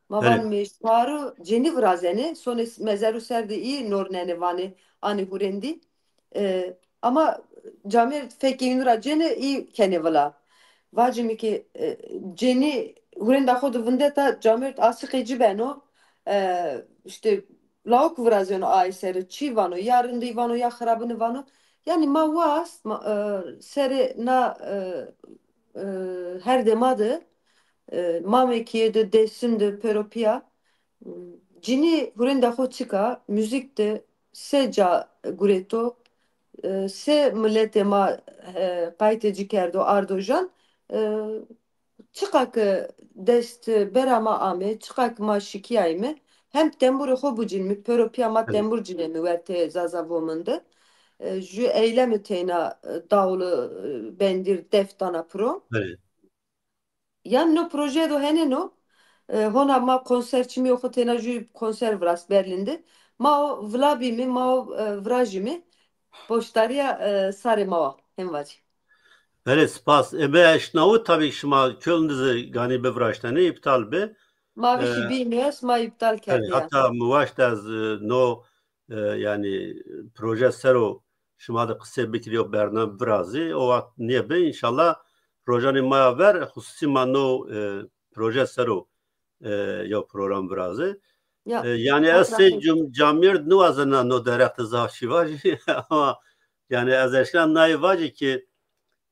Ma van me şaro cenî virazene, sonê mezeru ser de î nornene vanê anê hurendî. E, ama camêrd fekê wî ra cene î kenê vila. Vacî mi ki, e, cenî hurenda xo di vindeta camêrd asiqê ci beno. E, işte lawik virazeno ay seri çi vano, ya rindî vano, ya xirabini vano. Yani ma wast, ma, e, serê na, e, e, her dema de, e, Mamekî de, Dêsim de, Peropiya, cinî hurênda xo çika, muzîk de se ca gureto, e, se miletê ma, e, qaytê ci kerdo, ardo jan, e, çiqa ki dest bera ma ame, çiqa ki ma şikiyayîme, hem tembûrê xo bicînme, Peropiya ma tembûr cineme wertê Zaza Women de. E, ju eylemi teyna, e, dawli, e, bendîr def dana piro. Yan no proje do hene no. E, hona ma konser çimî xo têna jû konser virast Berlin de. Ma o vila bîme, ma o, e, virajîme. Poştariya, e, sarê ma wa. Hem vacî. Belê, spas. E, me eşnawu tabii ki şima Köln dizi ganî biviraştene, iptal bi. Ma vişî E, bîne, ma iptal belê, kerdiya. Hata mi waşt ez, e, no e, yani proje sero şima de qisê bikirî û bername virazî, o wext nêbe, înşallah rojanê maya ver xusûsî ma no, e, proje sero, e, ya program virazî. Ya, E, yani ez sê cum-, camêrd niwazena no derexte zaf şî vajî, ama yani ez eşkena nayê vacî ki,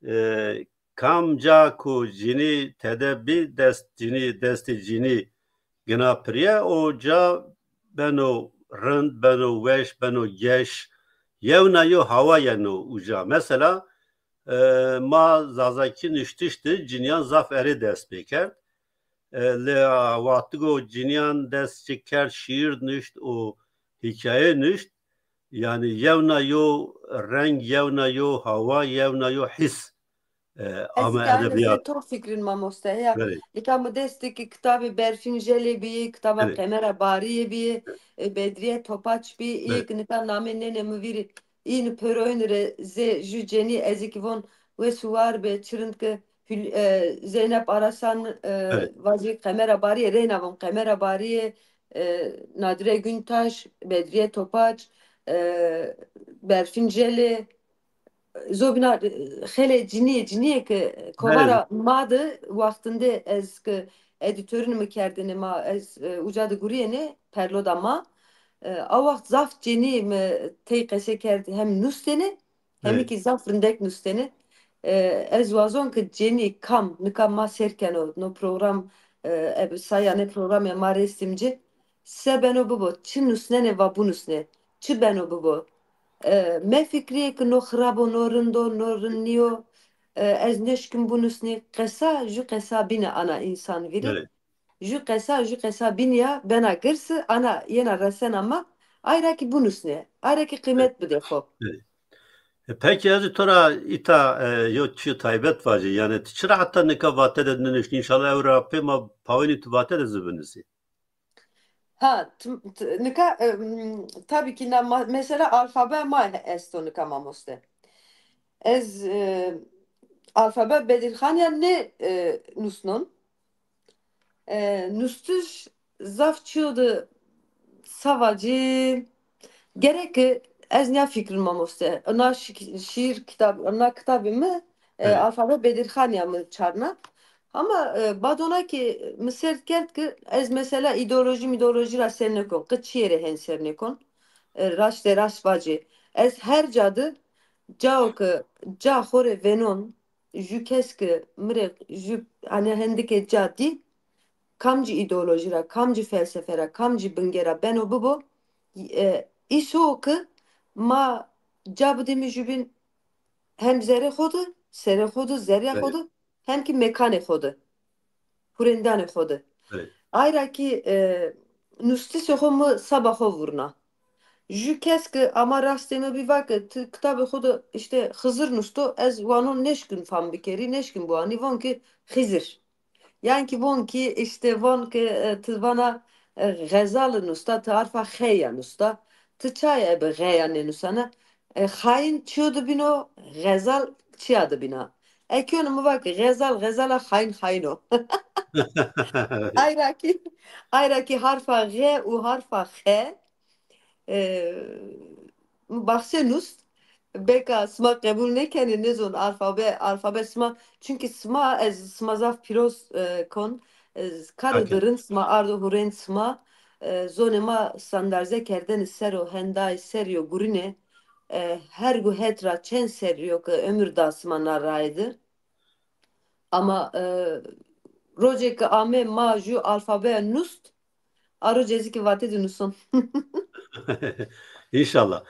e, kam ca ku cinî tede bî, dest cinî, destê cinî gina piriye, o ca beno rind, beno weş, beno geş. Yewna yo hawa yeno uca. Mesela, e, ma zazakî nuştiş de ciniyan zaf erê dest pê kerd. E, lê, a, wextigo ciniyan dest çi kerd, şiir nuşt û hikaye nuşt, yani yewna yo reng, yewna yo hawa, yewna yo his, e, ama edebiyat. Ez ê to fikrin mamoste. Heya, Belê. Nika mi destê ki kitabê Berfîn Jelê bî, kitaba Belê. Qemera Bariyê bî, e, Bedriye Topaç bî, Belê. Î ki nika namê nêne mi vîrî. În pêroyîn re zê jû cenî ez ê ki von wê suwar be, çi rind ke Hül-, e, Zeynep Arasan, e, Evet. vacî Qemera Bariyê, reyna von Qemera Bariyê, e, Nadire Güntaş, Bedriye Topaç, e, Berfin Cele, zobîna, e, xelê cinîyê, cinîyê ke kovara Evet. ma de wextinde ez ke edîtorîn mi kerdine ma, ez, e, uca de guriyene, perloda ma. E, a wext zaf cenî mi tey qese kerd hem nustene, Hemî Evet. kî zaf rindek nustene. E, ez wazon ki cenî kam, nika ma sêr keno, no program, e, eb, saya ne programê ma rêstim ci. Se beno bibo, çi nusnene va bunusne. Çi beno bibo. E, me fikriyê ki no xirabo, no rindo, no rind niyo. E, ez neşkim bunusnê. Qesa, ju qesa bîne ana însan vîrî. Evet. Ju qesa, ju qesa bîniya bena girs, ana yena resena ma, ayra ki bunusne, ayra ki qîmet bide xo. E, peki ez to ra îta, e, yo çi taybet vacî, yani tu çira heta nika vate de niniştî, înşallah ew ra pê ma pawênî tu vate de zî binusî. Ha, t-, t-, nika, e, m, tabii ki na ma-, mesela alfabe ma esto nika mamoste. Ez, e, alfabe Bedirxaniya ne, e, nusnon. E, nustiş zaf çiyo de savacî gerek ki ez niya fikrin mamoste. Na şi-, şiir kitab, na kitabê mi, e, Evet. alfabe Bedirxaniya mi çarna. Ama, e, badona ki mi serd kerd ki ez mesela îdeolojî mîdeolojî ra ser nekon. Qi çiyê re hen ser nekon. E, raştê raşt vacê. Ez her ca de cao ki ca xo re venon, ju kes ki mi rê ju, hani hendike ca dî, kamcî îdeolojî ra, kamcî felsefe ra, kamcî bingera beno bibo, e, îso ki ma ca bidîme jubîn hem zerê xo de, serê xo de, zerya xo Evet. de, hem ki mekanê xo de, hurêndanê xo de. Evet. Ayra ki, e, nustisê xo mi saba xo vurna. Ju kes ki ama rastê mi bî va ki ti kitabê xo de işte Xizir nusto, ez wanon neşkin fam bikerî, neşkin biwanî, von ki Xizir. Yan ki von ki işte von ki, e, ti vana, e, Xezal nusta, ti arfa xeya nusta. Ti çaya ebe xeya nênusana? E, xayin çiyo dibîno, Xezal çiya dibîna? E, kiyonî mi va ki Xezal, Xezala xayin xayin o. Ayrakî, ayrakî harfa G û harfa X. E, baxçe nûst. Beka sima qebûl nekenê, nezon alfabe, alfabe sima. Çunkî sima, ez sima zaf pîroz, e, kon. Ez kar û Okey. Dirin sima, ardo hurên sima. E, zonê ma standarze kerdene ser o hendayê ser yo gurine. E, her gu het ra çend ser yo ke ömür da sima na raye de. Ama, e, rocê ke ame ma ju alfabeya nust, a rocê zî ki vate di nuson. Înşallah.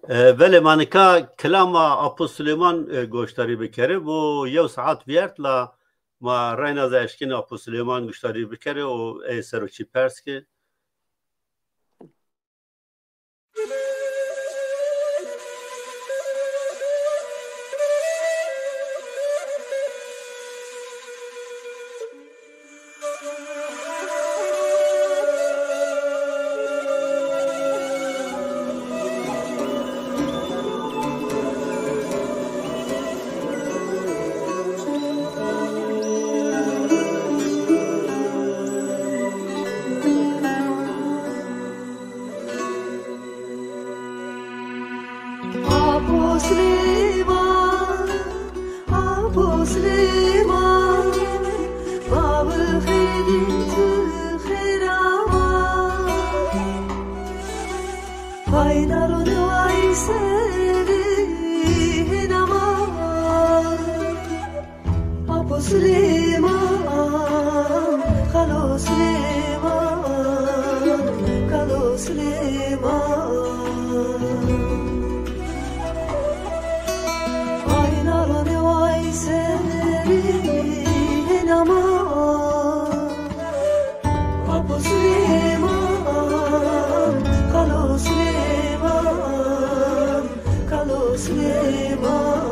E, belê ma nika kilama Apo Silêman, e, goşdarî bikere. Bo yew saet viyert la ma reyna ze eşkên Apo Silêman goşdarî bikere û ê ser o çî pers ke. Apo Silêman, Apo Silêman, ma bi xêrî tu xêra ma. Hay nalo neway serî hêna ma. Apo Silêman, Xalo Silêman, Kalo Silêman. Ay nalo neway serî hêna ma. Apo Silêman, Xalo Silêman, Kalo Silêman.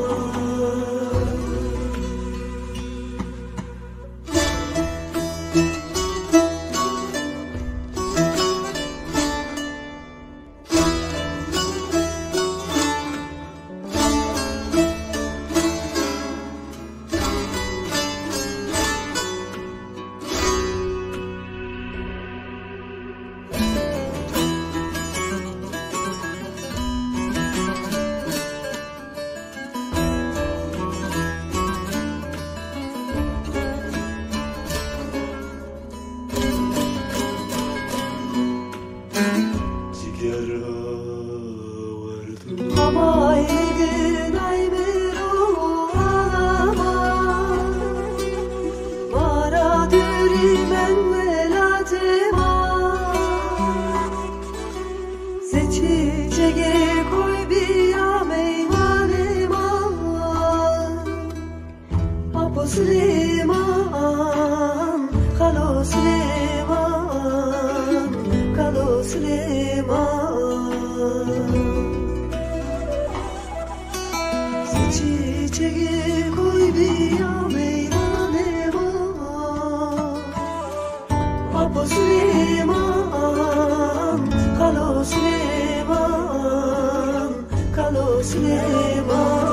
Ciger awerdu. Ama êgin ay miro alama, mara dûrî men welatê ma. Zê çîçegê koy biya meywanê ma. Apo Silêman, Xalo Silêman, Kalo Silêman. Çîçegê koy biya meydanê ma. Apo Silêman, Xalo Silêman, Kalo Silêman.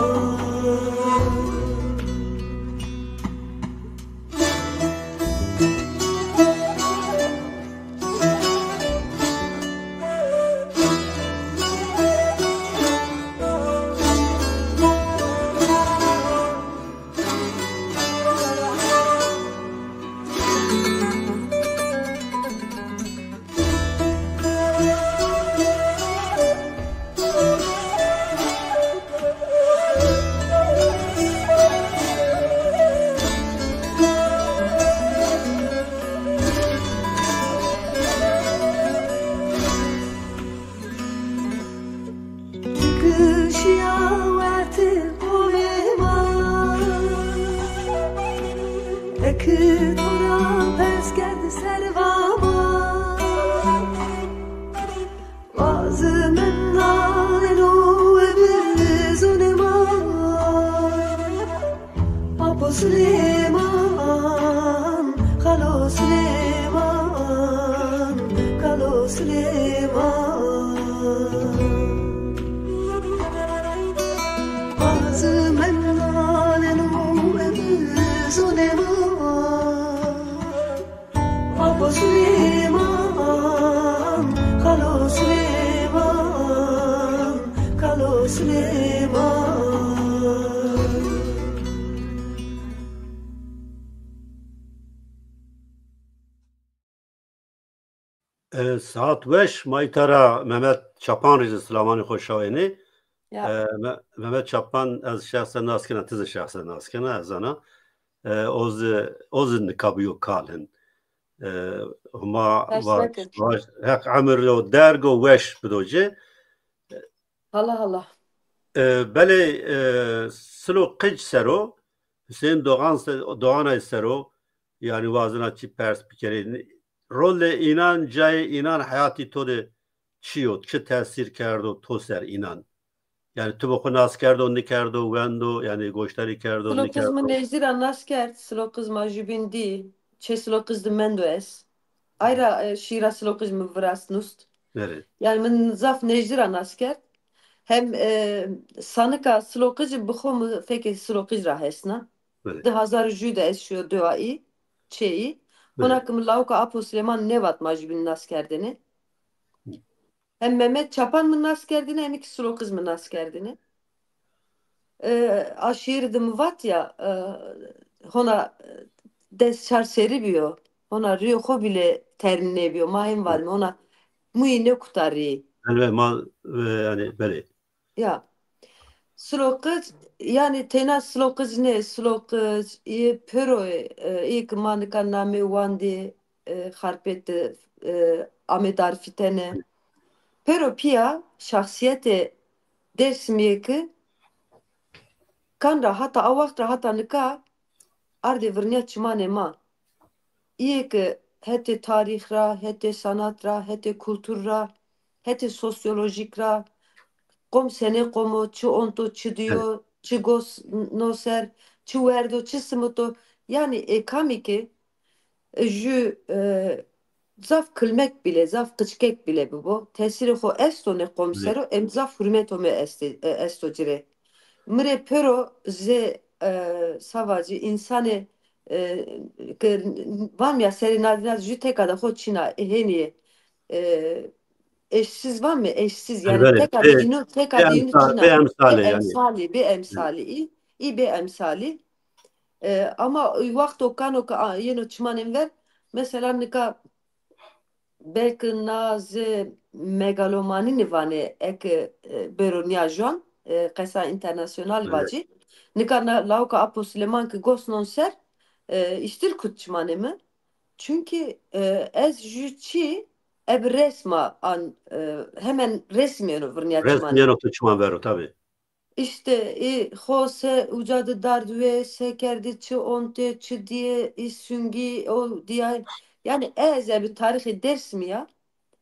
Kişiya wertê qomê ma. Eki tora pers kerd serva ma. Wazimendane no ebizune ma. Apo Silêman, Xalo Silêman, Kalo Silêman. Wazimendane no ebizune ma. E, saet weş, mayî te re Mehmet Çapan rê jî silamanê xwe şawênê. Ya. E, Me-, Mehmet Çapan ez şexsen nas kena, tu zî şexsen nas kena, ez zana. E, o zî, o zî nika bûyo kal hin. E, huma Ders va-, vekir. va-, heq emir û derg û weş bido ci. Hala hala. E, belê, e, Silo Qic sero, Hüseyin Doğan se-, Doğanay sero, yani wazina çi pers bikerê. Rolê înan, cayê înan heyatî to de çi yo, çi tesîr kerdo to ser înan? Yani tu bi xwe nas kerdo, nikerdo, wendo, yani goşdarî kerdo, Silo Qic min nikerdo. Necdî ra nas kerd, Silo Qic ma jûbîn dî, çê Silo Qic di mendo ez. Ayra, e, şîra Silo Qic min virast nust. Belê. Yani min zaf Necdî ra nas kerd. Hem, e, sanika Silo Qic bi xwe min fekê Silo Qic ra hesna. Belê. Di hazar û jû de ez şiyo duayî, çêyî. Belê. Hona ki min lawika Apo Silêman nevat ma jûbîn nas kerdêne. Hem Mehmet Çapan min nas kerdêne, hem ki Silo Qic min nas kerdêne. E, a şiir de mi vat ya, e, hona, e, dest çar serî biyo. Hona rîyo xo bile terîn nêbiyo. Ma hên vadime, hona muyî nêkutarî. Yani ma, e, yani belê. Ya. Silo Qic, yani têna Silo Qic nê, Silo Qic, î pêro, e, î ki ma nika namê wan dê, e, Xarpêt de, e, amê darfitene. Pêro piya şahsiyetê Dêrsimiyê ki kan ra hata a wext ra hata nika ardê virniya çimanê ma. Îyê ki hetê tarîx ra, hetê sanat ra, hetê kultur ra, hetê sosyolojîk ra, qom senê qomo, çi onto, çi diyo, çi gos no ser, çi werdo, çi simito. Yani ê kamî ki, e, jü, e, zaf kilmek bile, zaf qiçkek bile bibo, tesîrê xo esto nê qom Belê. sero, em zaf hurmeto me estê, e, esto ci rê. Mi rê pêro zê, e, savacî însanê, e, ki van ya serê nadîna jü teka de xo çîna, e, hênî, e, eşsiz van mi? Eşsiz, yani Belê, teka de bê, înu, teka bê de înu emsa-, çîna. bê emsalê Bê yani. emsalî, bê emsalî î, î bê emsalî. E, ama wexto kano ki a, yeno çimanên ver, mesela nika belki na zê megalomanî nîvanê eke, e, bêro niya jan, e, qesa internasyonal Evet. vacî. Nika na lawika Apo Silêman ki gos non ser, e, îştir kut çimanê mi. Çünkü, e, ez jü çî eb resma an, e, hemen resmiyeno virniya çimanê. Resmiyeno tu çiman vero tabii. İşte, e, xo se uca de dard wê, se kerdi çi onte, çi diye, e, süngî, o diye. Yani ez e bi tarîxê Dêrsimî ya,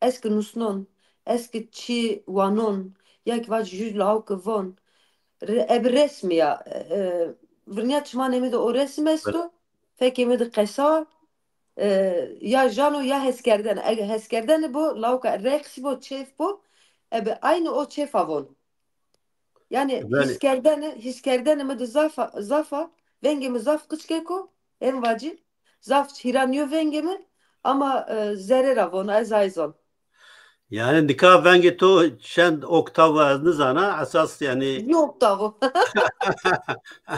ez ki nusnon, ez ki çi wanon, ya ki vac jü law ki von. Re-, e bi resmî ya, e, virniya çimanê mi de o resim esto, fekê mi de qesa, e, ya jano ya heskerdene. Ege heskerdene bo, lawka reqsî bo, çêf bo, e bi aynı o çêfa von. Yani Belê. hîskerdene, hîskerdene mi de zaf a, zaf a, vengê mi zaf qiçkek o, em vacî, zaf hîra nîyo vengê mi, ama, e, zerê ra vona, ez ay zon. Yani nika vengê to çend oktav e ez nizana, esas yani Bir oktav o.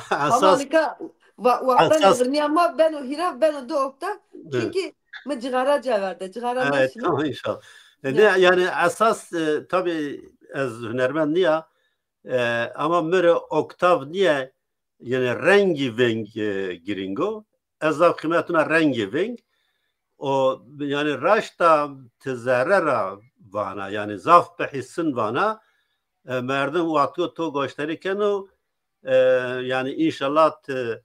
Ama esas, nika wa-, wextan esas. Virniya ma beno hîra, beno du oktav. Evet. Çünkü mi cixara ceverde, cixara Evet, neşimi. tamam inşallah. E, Ya. ne, yani esas, e, tabii ez hunermend niya, e, ama mi rê oktav niye, yani rengî veng, e, giringo. Ez zaf qîmetuna rengê veng. O, yani raşta ti zerre ra vana, yani zaf bi hîsin vana, e, merdim wexto to goşdarî keno, e, yani inşallah ti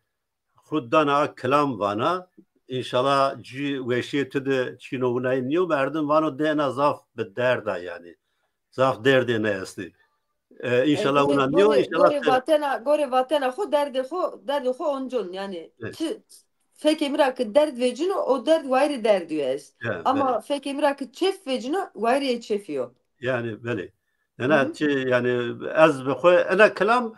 xwe dana kilam vana, inşallah cî weşiyê tu de çîno winayî nîyo, merdim vano dêna zaf bi derda yani. Zaf derdê ne estî. E, inşallah E, wina nîyo, gorê, inşallah gorê te- vatena, gorê vatena xo, derdê xo, derdê xo oncon yani. Evet. Çi fekê mi ra ki derd vecino, o derd wayirî derd yo ez. Ya, Ama belê. Fekê mi ra ki çêf vecino, wayirî ê çêfî yo. Yani belê. Hı Ena hı. çi yani ez bi xwe ena kilam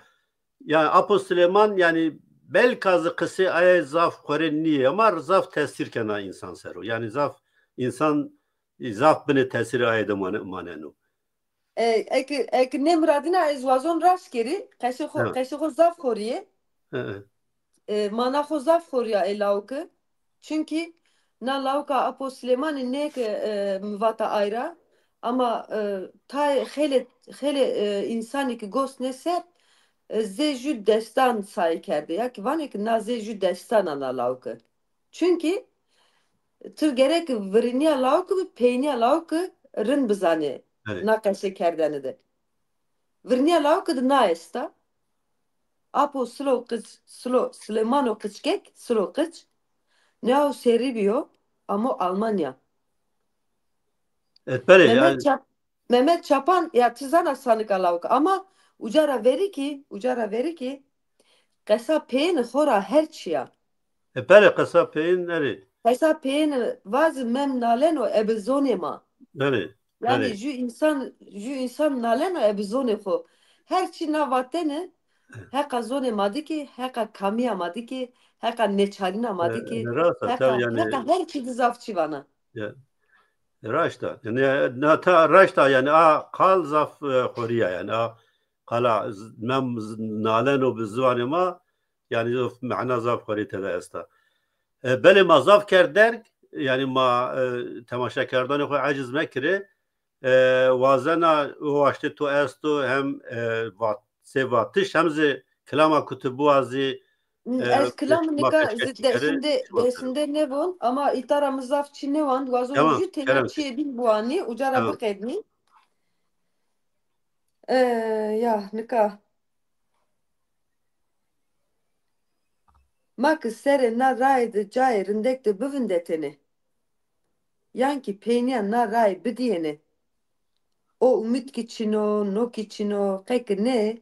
yani Apo Silêman yani belka zî qisê aye zaf xwerê nîye ama zaf tesîr kena insan sero. Yani zaf insan zaf binê tesîrê aye de mane-, maneno. E, ek, ek nê miradîna ez wazon raşt kerî, qeşê xo, Evet. qeşê xo zaf xorî ye. Evet. E, mana xo zaf xorî ya ê lawike. Çünkü Na lawika Apo Silêmanî nêke, e, mivata ayra, ama, e, tayê xêlê, xêlê, e, însanî ki gos nê ser, e, zê jû destan sayî kerde. Ya ki vanê ki na zê jû destana na lawike. Çunkî tu gerek viriniya lawike bi peynîya lawike rind bizanê Belê. Na qesê kerdene de. Viriniya lawike de na esta. Apo Silo Qiç, Silo, Silêmano Qiçkek, Silo Qiç. Neo serî biyo, amo Almanya. E, belê, Mehmet yani Çap-, Mehmet Çapan, ya ti zana sanika lawike, ama uca ra verî ki, uca ra verî ki, qesa peyêne xo ra her çi ya. E, belê, qesa peyên erê. Qesa peyêne vazi mem naleno e bi zonê ma. Belê, Yani belê. Jü insan, jü insan naleno e bi zonê xo. Her çi na vatene, heqa zonê ma dikê, heqa kamiya ma dikê, heqa neçarîna ma E, dikê, e, rast e, heqa, tabii yani. Heqa her çi di zaf çi vana. Ya, e, raşta. Yani, e, na ta raşta yani a qal zaf, e, xoriya yani a qala z-, mem z-, naleno bi ziwanê ma, yani zaf mehna zaf xorî tede esta. E, belê ma zaf kerd derg, yani ma, e, temaşekerdanê xwe eciz mekirê. E, wazena û waştê to esto hem, e, vat-, sê vatiş hem zî kilama ku tu biwazî, e, Ez kilam ma nika peşkeş zi-, kere, dersinde, dersinde nebon ama îtara min zaf çi newand, wazon Tamam, jü têna kerem. Çiyê din biwanî, uca ra Tamam. Biqednî. E, ya, nika. Ma ki serê na rayê de cayê rindek de bivindetêne, yan kî peynîya na rayê bidiyêne, o umîd kî çin o, no kî çin o, qe ki ne,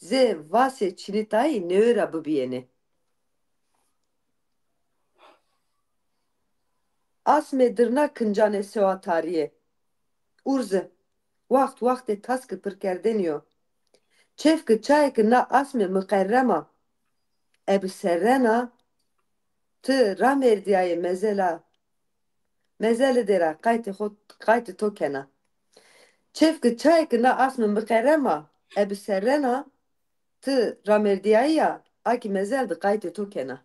zê vasê çinîtayî newê ra bibiyêne. Asmê dirna kincanê sewa tariyê. Urzi, waxt waxtê taskî pirkerdenî yo. Çêvki çayê ki na asmê miqerrema, e bi serrena ti ramerdiyayê mezela, mezeli dêra qaytê xo, qaytê to kena. Çêvki çayê ki na asmê miqerrema, e bi serrena ti ramerdiyayî ya, a kî mezel di qaytê to kena.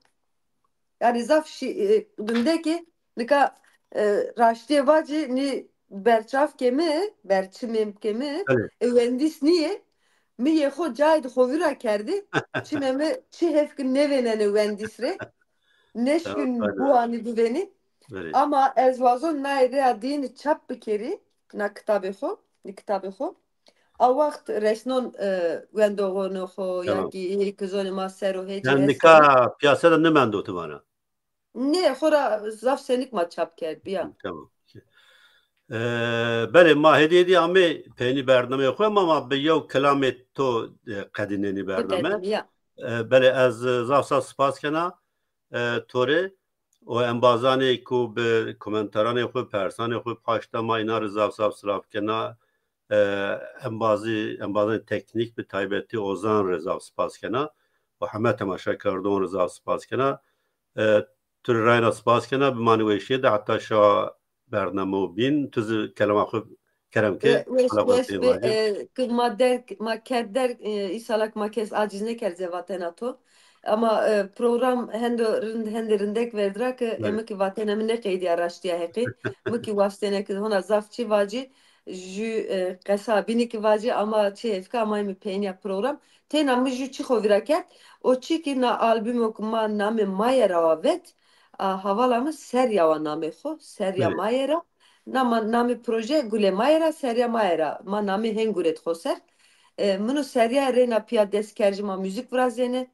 Yani zaf şî-, e, rindekê nika, e, raştiyê vacî nî berçavkê mi, berçimê ke mi, Belê. E, wendîs nîyê. Mi yê xo cayê di xo vîra kerdî. Çimê mi çi hevkin nevênene wendîs rê. Neşkin Tamam, aynen. Buanî bivênî. Belê. Ama ez wazon nayê rêya dînî çap bikerî, na kitabê xo, ni kitabê xo. A wext resnon, e, wendoxonê xo, ya Tamam. Kî hê kizonê ma ser û hêcî Yani hestin. Nika piyasada nimendo tu vana? Nê, xora zaf senik ma çap kerd, biya. Tamam. Ee, belê, ma hêdî hêdî amê peynî bernameyê xwe, ma, ma bi yew kilamê to, e, qedînenî bername. Biqedînî, ya. Ee, belê, ez, e, zaf zaf spas kena, e, to rê. û embazanê ku bi komentaranê xwe, persanê xwe paşta ma îna re zaf zaf silav kena. E, embazî, embazanê teknîk bi taybetî Ozan re zaf spas kena û heme temaşekerdoxan re zaf spas kena. E, tu rê rayna spas kena, bimanî weşiyê de heta şa bername û bîn, tu zî kelama xwe kerem ke, Wes, qala xwe wes pê be, vajê. E, ki ma derg, ma kerd derg, e, îsalak ma kes aciz nekerd zevatena to. Ama, e, program hendo rind, hende rindek verdira ki Evet. Emi ki vatena min neqeydiya raştiya heqî. Mi ki wastene ki hona zaf çi vacî, jü, e, qesa bînî ki vacî ama çi hevka ama emi peyniya program. Têna mi jü çi xo vira kerd, o çi ki na albümo ki ma namê Maye ra avet, a, havala mi Serya wa namê xo, Serya Evet. Maye ra. Nama, namê proje Gulê Maye ra, Serya Maye ra. Ma namê hên guret xo ser. E, min û Serya reyna piya dest ker ji ma müzik virazêne.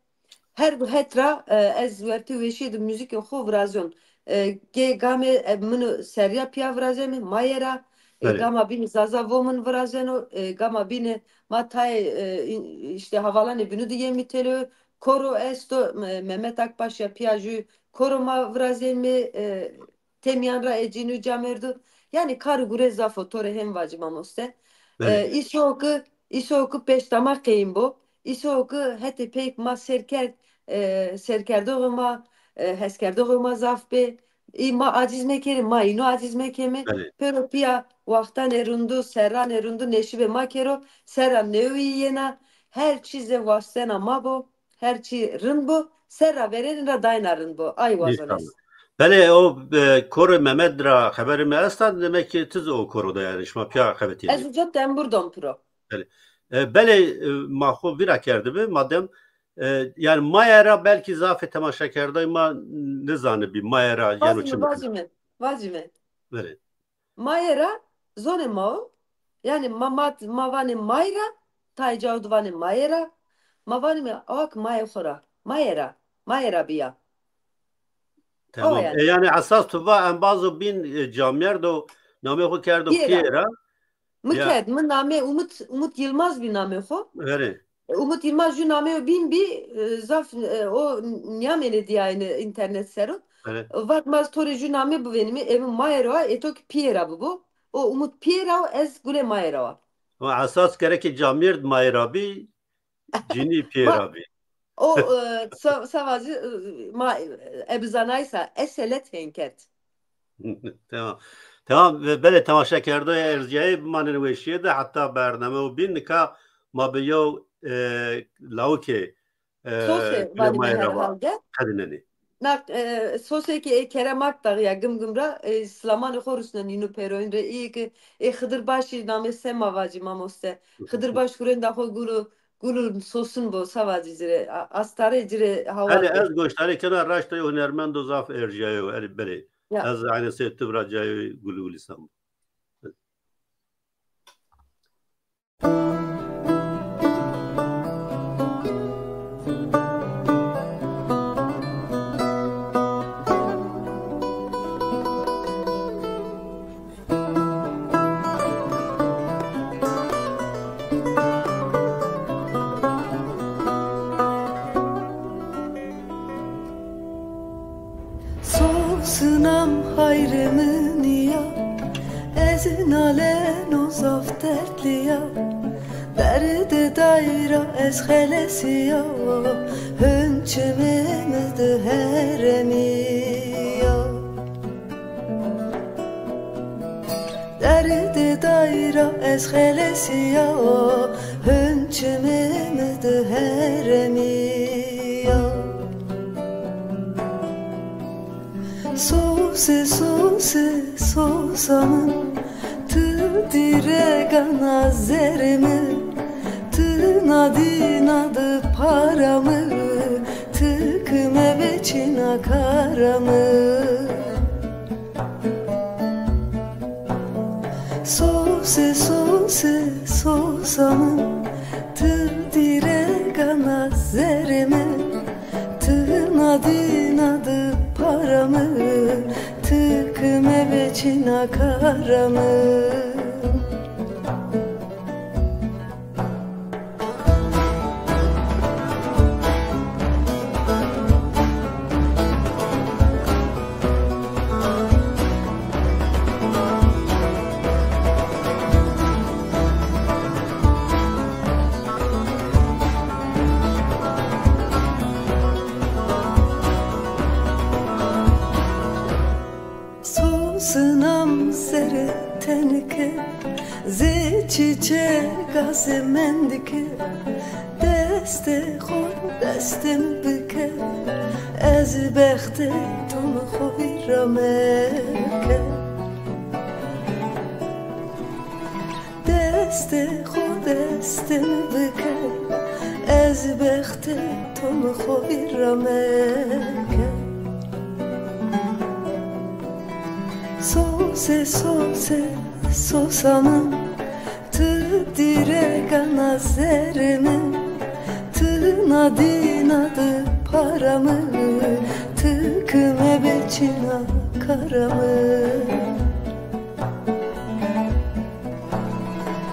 Her bu het ra, e, ez wertê weşiyê de müzikê xo virazyon. E, gê gamê, e, min û Serya piya virazêne, Maye ra. E, Belê. Gama bînî Zaza Women virazêno, e, gama bînî ma tayê, e, in-, işte havalanê bînû de yê mîtelo, koro esto, e, Mehmet Akbaş ya piya jü koro ma virazêne, e, Temiyan ra ecînû camerdu. Yani kar û gure zaf o, to rê hên vacî mamoste. Belê. E, îso ki, îso ki pêşta ma qeyîn bo. Îso ki hetê peyk ma serkerd, e, serkerdoxê ma, e, heskerdoxê ma zaf bê. Î ma aciz mekerê, ma îno aciz mekeme. Belê. Pêro piya waxtanê rindu, serranê rindu neşibe ma kero. Serra newî yena. Her çî zê wastena ma bo. Her çî rind bo, serra verênî ra dayna rind bo. Ay wazon ez. İnşallah. Belê o, e, korê Mehmed ra xeberê me esta, demek ki tiz o koro de yani şima piya xebetî. Ez uca tembur dom piro. Belê. E, belê, e, ma xo vîra kerdibi, madem, e, yani maye ra belkî zafê temaşekerdayê ma nizanibî maye ra yeno çi. Vazî me, vazî me. Belê. Maye ra zonê ma o. Yani ma, ma, ma vanê may ra, tayê cawo di vanê maye ra. Ma vanê me awak maye xo ra. Maye ra. Maye ra biya. Tamam. E, yani esas tu va embazo bîn, e, camêrd o namê xo kerdo Piyê ra. Piyê ra. Mi kerd, mi namê Umut, Umut Yilmaz bî namê xo. Verê. Umut Yilmaz jû namê bîn bî, e, zaf, e, o niyamêne diyayêne înternet ser o. Evet. Vat ma ez to rê jû namê bivênimê, ê min Maye ra, ê to ki Piyê ra bibo. O Umut Piyê ra, ez Gulê Maye ra wa. Ama esas gerekê camêrd Maye ra bî, cinî Piyê ra bî. O, e, sa-, savazi, e, ma, e, ebi zanaysa, eselet hên kerd. Tamam. Tamam, ve belê temaşekerdoya Erciyayê bimanin weşiyê de heta bername û bîn nika ma bi yew, e, lawikê, e, Sosê Gulê Maye ra va. Qedinenê. Nak, e, sosê ki ê Kerem Akdağ ya Gimgim ra, e, silamanê xo rusnen yînu pêroyîn rê. Î ki ê Xidir Başî namê Sema vacî mamoste. Xidir Baş kurênda xo gul û, gul û sosin bo, savazi ci rê, a-, astarê ci rê hawa. Hadi ez goştarê kena raştê hunermendo zaf Erciyayo, erê belê. Ya. Ez aynı sê tibra cayê gulû lisam. Sosinam hayrê min ya, ez naleno zaf dertlî ya. Derdê dayra ez xelesî ya, hin çimê min di heremî ya. Derdê dayra ez xelesî ya, hin çimê min di heremî ya. Sosê, sosê, sosa min, tu dîregana zerê min, tu nadîna di para min, tu kime veçîna kara min. Sosê, sosê, sosa min, tu dîregana zerê min, tu nadîna di para min, tu kime veçîna kara min. Sosinam serê tenike, zê çîçeka zê mendike, destê xwe destê min bike, ez bextê to min xwe vîra meke. Destê xwe destê min bike, ez bextê to min xwe vîra meke. Sosê, sosê, sosa min, tu dîregana zerê min, tu nadîna di para min, tu kime veçîna kara min.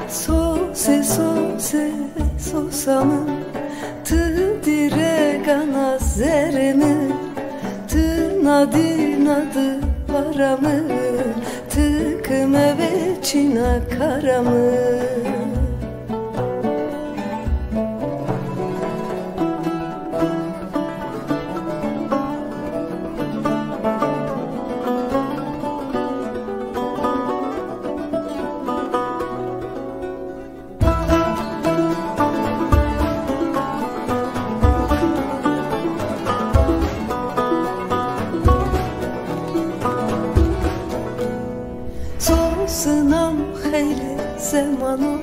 Sosê, sosê, sosa min, tu dîregana zerê min, tu nadîna di para min, tu kime veçîna kara min. Sinam xeylê zemano,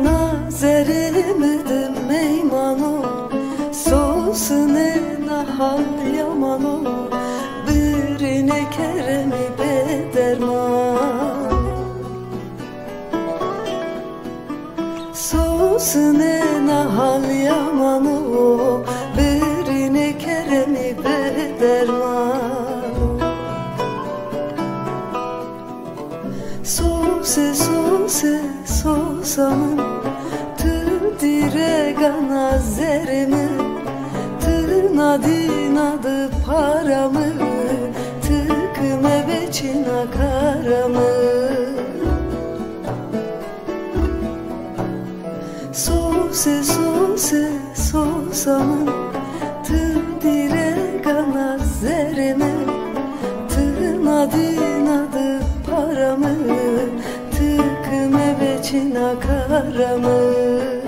na zerê min de meymano, sosine na hal yamano, birine keremî bê derman. Sosine na hal yamano, birine keremî bê derman. Sose, sose, sosa min, tu dîregana zerê min, tu nadîna di para min, tu kime beçîna kara min. Sose, sose, sosa min, tu dîregana zerê min, tu nadîna di para min, tu kime beçîna kara min.